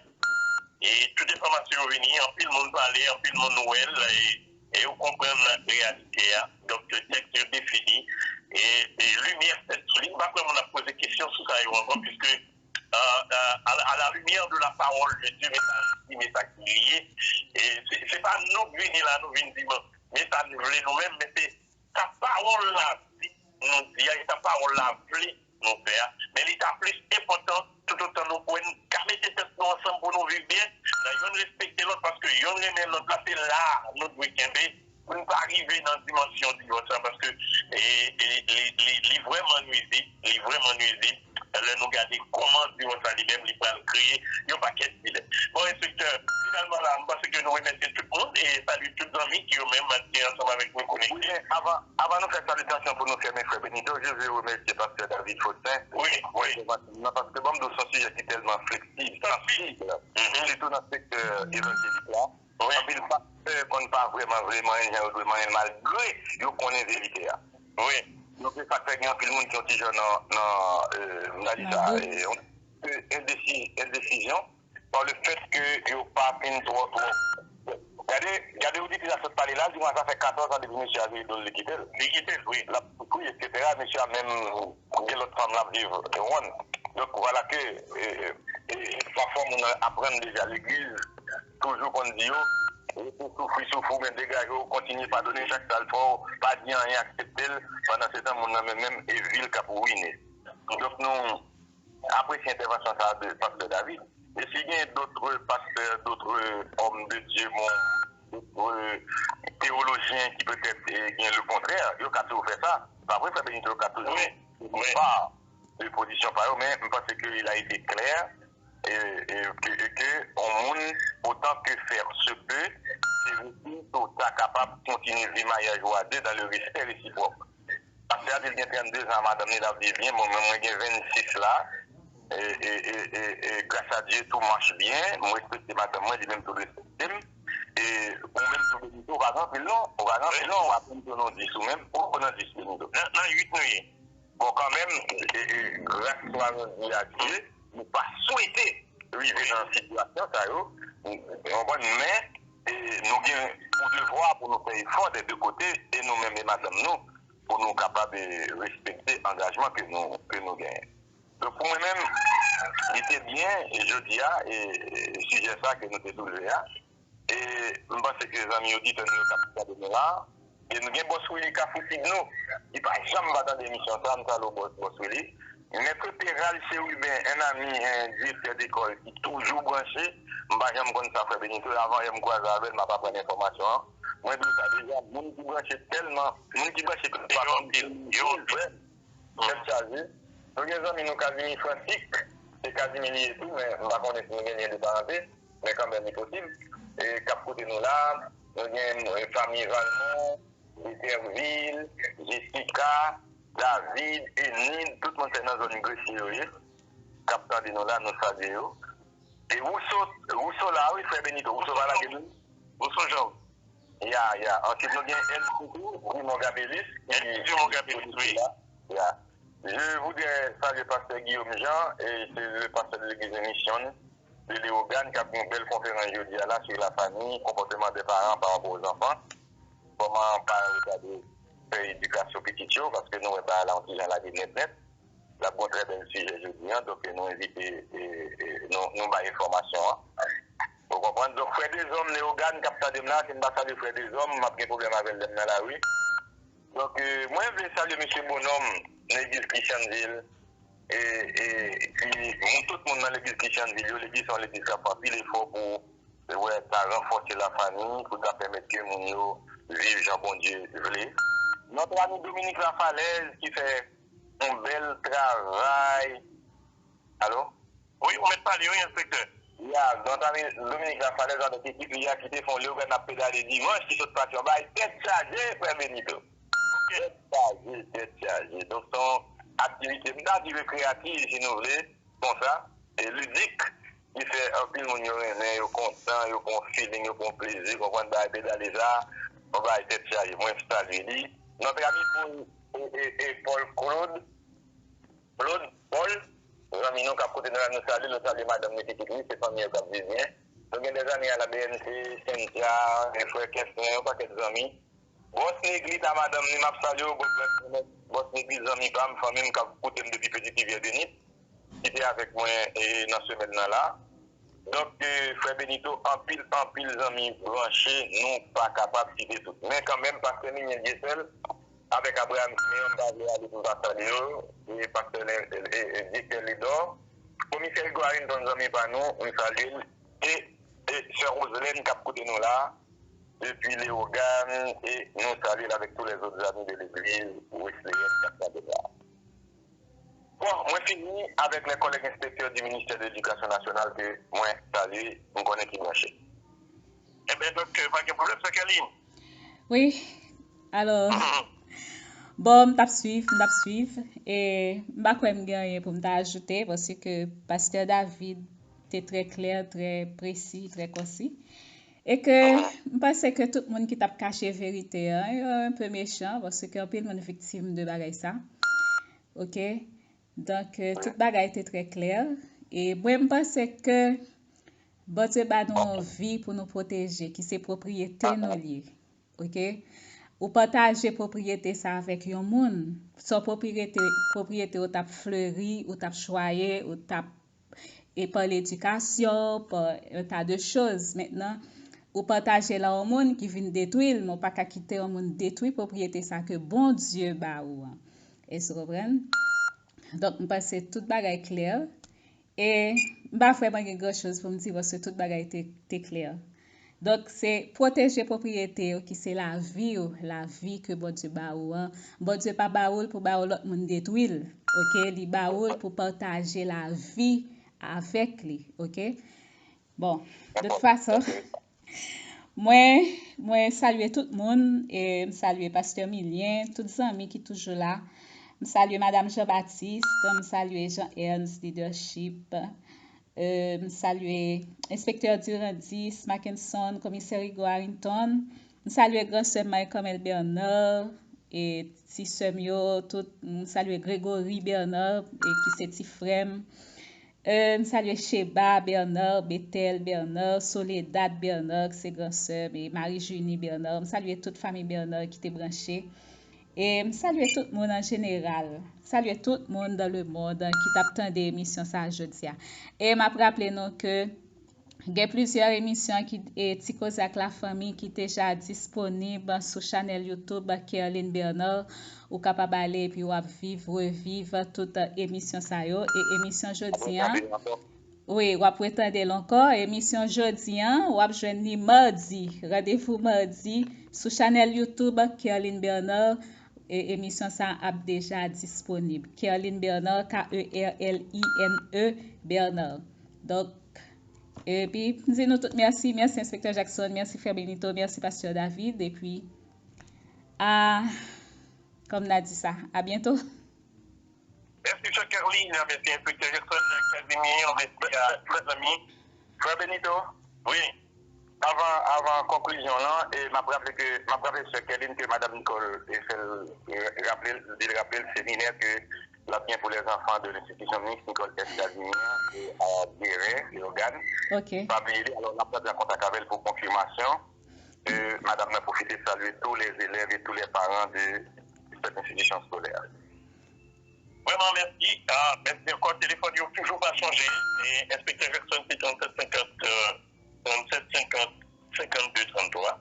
E tout enfòmasyon yo vini, anpil moun pale, anpil moun wè l, e, e yo konprann reyalite a. Donk, tèks yo defini, e, e limyè fèt sou li. M pa kwè moun ap poze kesyon sou sa yo ankò, piske, euh, euh, à la, à la lumière de la parole de Dieu, men sa ki, men sa ki ye. E se, se pa nou k vini la, nou vin di, bon, men sa n vle nou menm, men se sa pawòl la di nou di a, e sa pawòl la vle nou fè a. Men li ta plis enpòtan toutotan nou kwè n ka mete tèt nou ansanm pou nou viv byen, nan youn respekte lòt, paske youn renmen lòt la, se la nou dwe kenbe pou n pa rive nan dimansyon divòs la, paske, e, e, li, li, li vrèman nwizib, li vrèman nwizib lè nou gade kòman divòs la li menm li pral kreye yon pakèt dilèm. Bon, enspektè, finalman la, m panse ke nou remèsye tout moun e salye tout zanmi ki yo menm te ansanm avèk nou konekte. Wi, men avan, avan nou fè salitasyon pou nou fèmen, frè Benito, je veux remercier pastè David Faustin. Wi, wi. Nan, paske ban m di w, se yon sijè ki tèlman fleksib, sansib, sitou nan sektè evanjelik la. Wi. Anpil pastè konn pa vrèman vle manyen jan yo dwe manyen l, malgre yo konnen verite a. Wi. Donk, se sa k fè gen anpil moun ki yon ti jan nan, nan, euh, m ta di sa, eh, yon, euh, endesi-, endesizyon, pa le fèt ke yo pa fin twò, twò. Gade, gade oditè a sot pale la, l di mwen sa fè katòz an depi mesye a vire do l, li kite l. Li kite l, wi. L ap soufri, etsetera. Mesye a menm gen lòt fanm l ap viv, te konprann. Donk, vwala ke, e, e, e, pafwa moun nan aprann deja legliz, toujou konn di yo, rete soufri, soufri, men degaje w, kontinye padone chak sa l fè w, pa di anyen, aksepte l. Pandan se tan, moun nan menm, menm, e vi l k ap wine. Donk, nou, apresye entèvansyon sa a de pastè David. E si gen dòt pastè, dòt òm de Dye, bon, dòt teyolojyen ki petèt, e, gen le kontrè, yo ka toujou fè sa. Se pa vre, frè Benito, yo ka toujou fè pa de pozisyon pa yo, men m panse ke il a été clair, e, e ke, e ke yon moun, autant que faire se peut, se rete pou ta kapab kontinye vi maryaj ou a de dans le respect réciproque. Pastè a di l gen trannde zan a madanm li, l ap viv byen. Bon, mwen, mwen gen vennsis la. E, e, e, e, e, gras a Dye, tout mache byen. Mwen respekte madanm mwen, li menm tou l respekte m. E ou menm tou, Benito, ou pa gen anpil non. Ou pa gen anpil non. W ap menm tou nan dis ou menm. Ou nan dis, Benito. Nan, nan uit nou ye. Bon, kanmenm, e, e, gras la jodi a Dye, nou pa swete rive nan sitiyasyon sa yo. Ou konprann, men, e, nou gen pou devwa pou nou fè efò dè de kote, e nou menm e madanm nou, pou nou kapab, e, respekte angajman ke nou, ke nou genyen. Donk, pou mwen menm, li te byen, e jodi a, e, e sijè sa ke nou te soulve a, e m panse ke zanmi oditè nou yo k ap gade nou la, e nou gen Bòs Willy Kafou Sid nou, ki pa janm pa tande emisyon sa, m salye w, Bòs, Bòs Willy. Maître Péral Chérubin, un ami, un directeur d'école ki toujou branche, m pa janm konn sa, frè Benito, avan yè m kwaze avè l, m ap aprann enfòmasyon an. Mwen di w sa deja, moun ki branche tèlman, moun ki branche pa konn yo vrèman. Tèt chaje. Nou gen zanmi nou Casimir Fransic, se Casimir li ye tou, men m pa konnen si nou gen lyen de parante, men kanmenm li posib. E k ap koute nou la, nou gen, e, fanmi Valmont, Etervil, Jessica, David, Enid, tout moun se nan zòn Gresye yo ye. K ap tande nou la, nou salye yo. E Wouso, Wouso la, wi, frè Benito, Wouso pa lage nou. Wouso Jean. Ya, ya. Answit, nou gen Elsie tou, Dumont Gabelis. Elsie Dumont Gabelis, wi. Ya. Je voudrais saluer Pasteur Guillaume Jean, et c'est le pasteur de l'église de Mission de Léogâne, qui a fait une belle conférence jeudi à la sur la famille, comportement des parents par rapport aux enfants. Kòman pa regarde fè edikasyon pitit yo, paske nou wè bagay la yon ti jan lage nèt nèt. L ap gon trè bèl sijè jodi a, donk nou envite, e, e, nou, nou bay enfòmasyon an. Ou konprann? Donk, frè Dezòm Leyogàn k ap tande m la, si m pa salye frè Dezòm, m ap gen pwoblèm avè l lè m nan lari. Donk, e, mwen vle salye mesye Bonòm nan legliz Christianville, e, e, ki, moun, tout moun nan legliz Christianville yo, legliz se yon legliz k ap fè anpil efò pou, e, wè, ta ranfòse lafanmi, pou ta pèmèt ke moun yo viv jan Bondye vle. Notre ami Dominique Lafalaise ki fè yon bèl travay. Alo? Wi, ou mèt pale, wi, enspektè. Ya, Dominique Lafalaise avèk ekip li a ki te fè yon Leyogàn ap pedale dimanch ki sot pati an bay tèt chaje, frè Benito. Tèt chaje, tèt chaje. Donk, se yon aktivite, m ta di rekreyativ, si nou vle, konsa, e lidik. ki fè anpil moun yo renmen, yo kontan, yo pran yon feeling, yo pran yon plezi, konprann bagay pedale sa, yon bagay tèt chaje. Mwen salye li. Notre ami Paul, e, e, e Paul Claude, Claude Paul, zanmi nou k ap koute nou la, nou salye, nou salye madanm li, pitit li, se fanmi yo k ap viv byen. Nou gen de zanmi a la B N C, Cynthia, e frè Kensmen, yon pakèt zanmi. Bòs Neglit a madanm li, m ap salye w, bòs, bòs Neglit zanmi pa m, fanmi m k ap koute m depi Petit Rivière de Nip, ki te avèk mwen e nan semèn nan la. Donk, e, frè Benito, anpil, anpil zanmi branche, nou pa kapab site tout. Men kanmenm, pastè Milien Dieuseul, avèk Abraham Simeon, m pa vle ale pou m pa salye yo, e pastè Len- e, e, e, Dieuseul Ledor, komisè Rigo Harrington, zanmi pa nou, m salye l, e, e sè Roselène k ap koute nou la, depi Leyogàn, e nou salye l avèk tous les autres amis de l'église wesleyèn k ap tande la. Bon, mwen fini avèk les collègues inspecteurs du ministère de l'Éducation nationale ke mwen salye, m konnen ki branche. Enben, donk, pa gen pwoblèm, sè Kerline. Wi, alò, bon, m t ap swiv, m t ap swiv, e m pa kwè m gen anyen pou m ta ajoute, paske pastè David te trè klè, trè presi, trè konsi. E ke m panse ke tout moun ki t ap kache verite an, yo enpe mechan, paske anpil moun viktim de bagay sa. Oke? Donk, euh, tout bagay te trè klè. E mwen, m panse ke Bondye ba nou yon vi pou nou pwoteje, ki se pwopriyete nou li ye. Oke? Ou pataje pwopriyete sa avèk yon moun, sa pwopriyete, pwopriyete ou t ap fleri, ou t ap chwaye, ou t ap e pa ledikasyon, pa yon ta de choz. Mentnan, ou pataje l a yon moun ki vin detwi l, men w pa ka kite yon moun detwi pwopriyete sa ke Bondye ba ou an. Èske w konprann? Donk, m panse tout bagay klè. E m pa vrèman gen gran choz pou m di paske tout bagay te, te klè. Donk, se pwoteje pwopriyete yo ki se lavi w, lavi ke Bondye ba ou an. Bondye pa ba ou l pou ba yon lòt moun detwi l. Oke? Li ba ou l pou pataje lavi avèk li. Oke? Bon, de tout fason, mwen, mwen salye tout moun, e m salye Pastè Milien, tout zanmi ki toujou la. M salye Madanm Jean Baptiste, m salye Jean Ernst Leadership, euh, m salye Enspektè Durandis, Mackenson, Komisè Rigo Harrington, m salye gran sè m Marie Carmelle Bernard, e ti sè m yo, tout, m salye Gregory Bernard, e ki se ti frè m. Euh, m salye Sheba Bernard, Bethel Bernard, Soledad Bernard, ki se gran sè m, e Marie Junie Bernard. M salye tout fanmi Bernard ki te branche. E m salye tout moun an jeneral. M salye tout moun dans le monde ki t ap tande emisyon sa a jodi a. E m ap raple nou ke gen plizyè emisyon ki, e, Ti Koze ak Lafanmi ki deja disponib sou chanèl YouTube Kerline Bernard. Ou kapab ale epi w ap viv, reviv tout emisyon sa yo. E emisyon jodi a, wi, w ap retande l ankò. Emisyon jodi a, w ap jwenn li madi. Randevou madi sou chanèl YouTube Kerline Bernard. E emisyon sa ap deja disponib. Kerline Bernard, K E R L I N E Bernard. Donk, epi, m di nou tout mèsi. Mèsi, Enspektè Jackson. Mèsi, Frè Benito. Mèsi, Pastè David. Epi, a, kòm n a di sa, a byento. Mèsi, Sè Kerline. Mèsi, Enspektè Jackson, Casimir. Mèsi a tout zanmi. Frè Benito? Wi. Avan, avan konklizyon lan, e m ap raple ke, m ap raple Sè Kerline ke Madanm Nicole e fè l, e, raple l, di l raple l seminè ke l ap gen pou lèzanfan de lenstitisyon Miss Nicole S. Casimir e a Guérin, Leyogàn. Pa bliye li, alò n ap rantre an kontak avè l pou konfimasyon. E madanm nan pwofite salye tous les élèves et tous les parents de cette institution scolaire. Vrèman mèsi. Ah, mèsi ankò. Telefòn yo toujou pa chanje. E Enspektè Jackson se tranntsèt senkant, euh, tranntsèt senkant, senkannde tranntwa.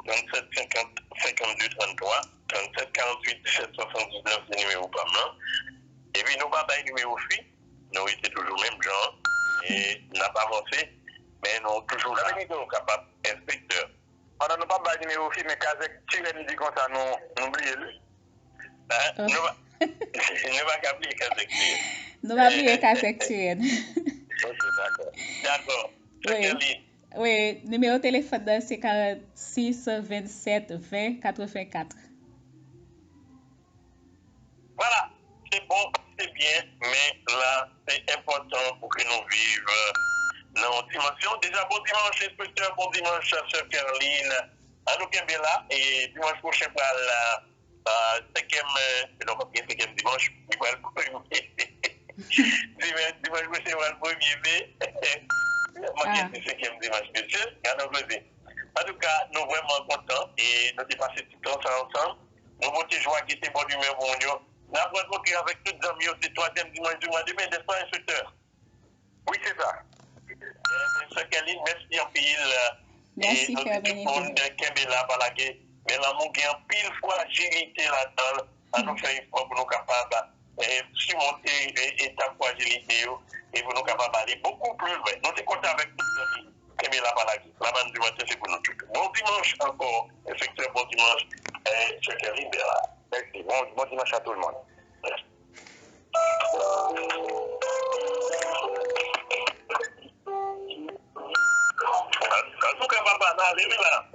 Tranntsèt senkant, senkannde tranntwa. Tranntsèt karanntuit, disèt swasanndiznèf se nimewo pa m lan. Epi nou pa bay nimewo fiks, nou rete toujou menm jan. E n ap avanse, men nou toujou la, nou kapab, Enspektè. Pandan nou p ap bay nimewo fiks, men Kazèk Tirèn di konsa nou, nou bliye l. Hein? Nou pa, nou pa ka bliye Kazèk Tirèn. Nou pa bliye Kazèk Tirèn. Ok, dakò. Dakò. Wi. Wi, nimewo telefòn nan se karannsis vennsèt ven katrevenkat. Vwala, se bon, se byen, men la, se enpòtan pou ke nou viv nan yon dimansyon. Deja, bon dimanch, enspektè, bon dimanch, sè Kerline. An nou kenbe la, e dimanch pwochen pral, euh, senkyèm, euh, non, pa senkyèm dimanch, li pral premye. Dimanch, dimanch pwochen pral premye me. Mwen gen di senkyèm dimanch, mesye. Gade yon koze. Antouka, nou vrèman kontan e nou te pase ti tan sa ansanm. Nou pote jwa, gete, bòn imè pou moun yo. N ap rankontre avèk tout zanmi yo, se twazyèm dimanch di mwa de me, nèspa, enspektè? Wi, se sa. Enspektè Kerline, mèsi anpil. Mèsi, frè Benito. Kenbe la, pa lage. Men lanmou gen anpil frajilite ladan l. An nou fè efò pou nou kapab, eh, simonte, eh, etap frajilite yo e pou nou kapab ale bokou pli lwen. Nou te kontan avèk tout zanmi. Kenbe la, pa lage. Labann di maten, se pou nou tout. Bon dimanch ankò, enspektè, bon dimanch, eh, sè Kerline Bernard. Mèsi. Bon, bon dimanch a tout le monde. Mèsi. An, antouka, papa, n ale wi la.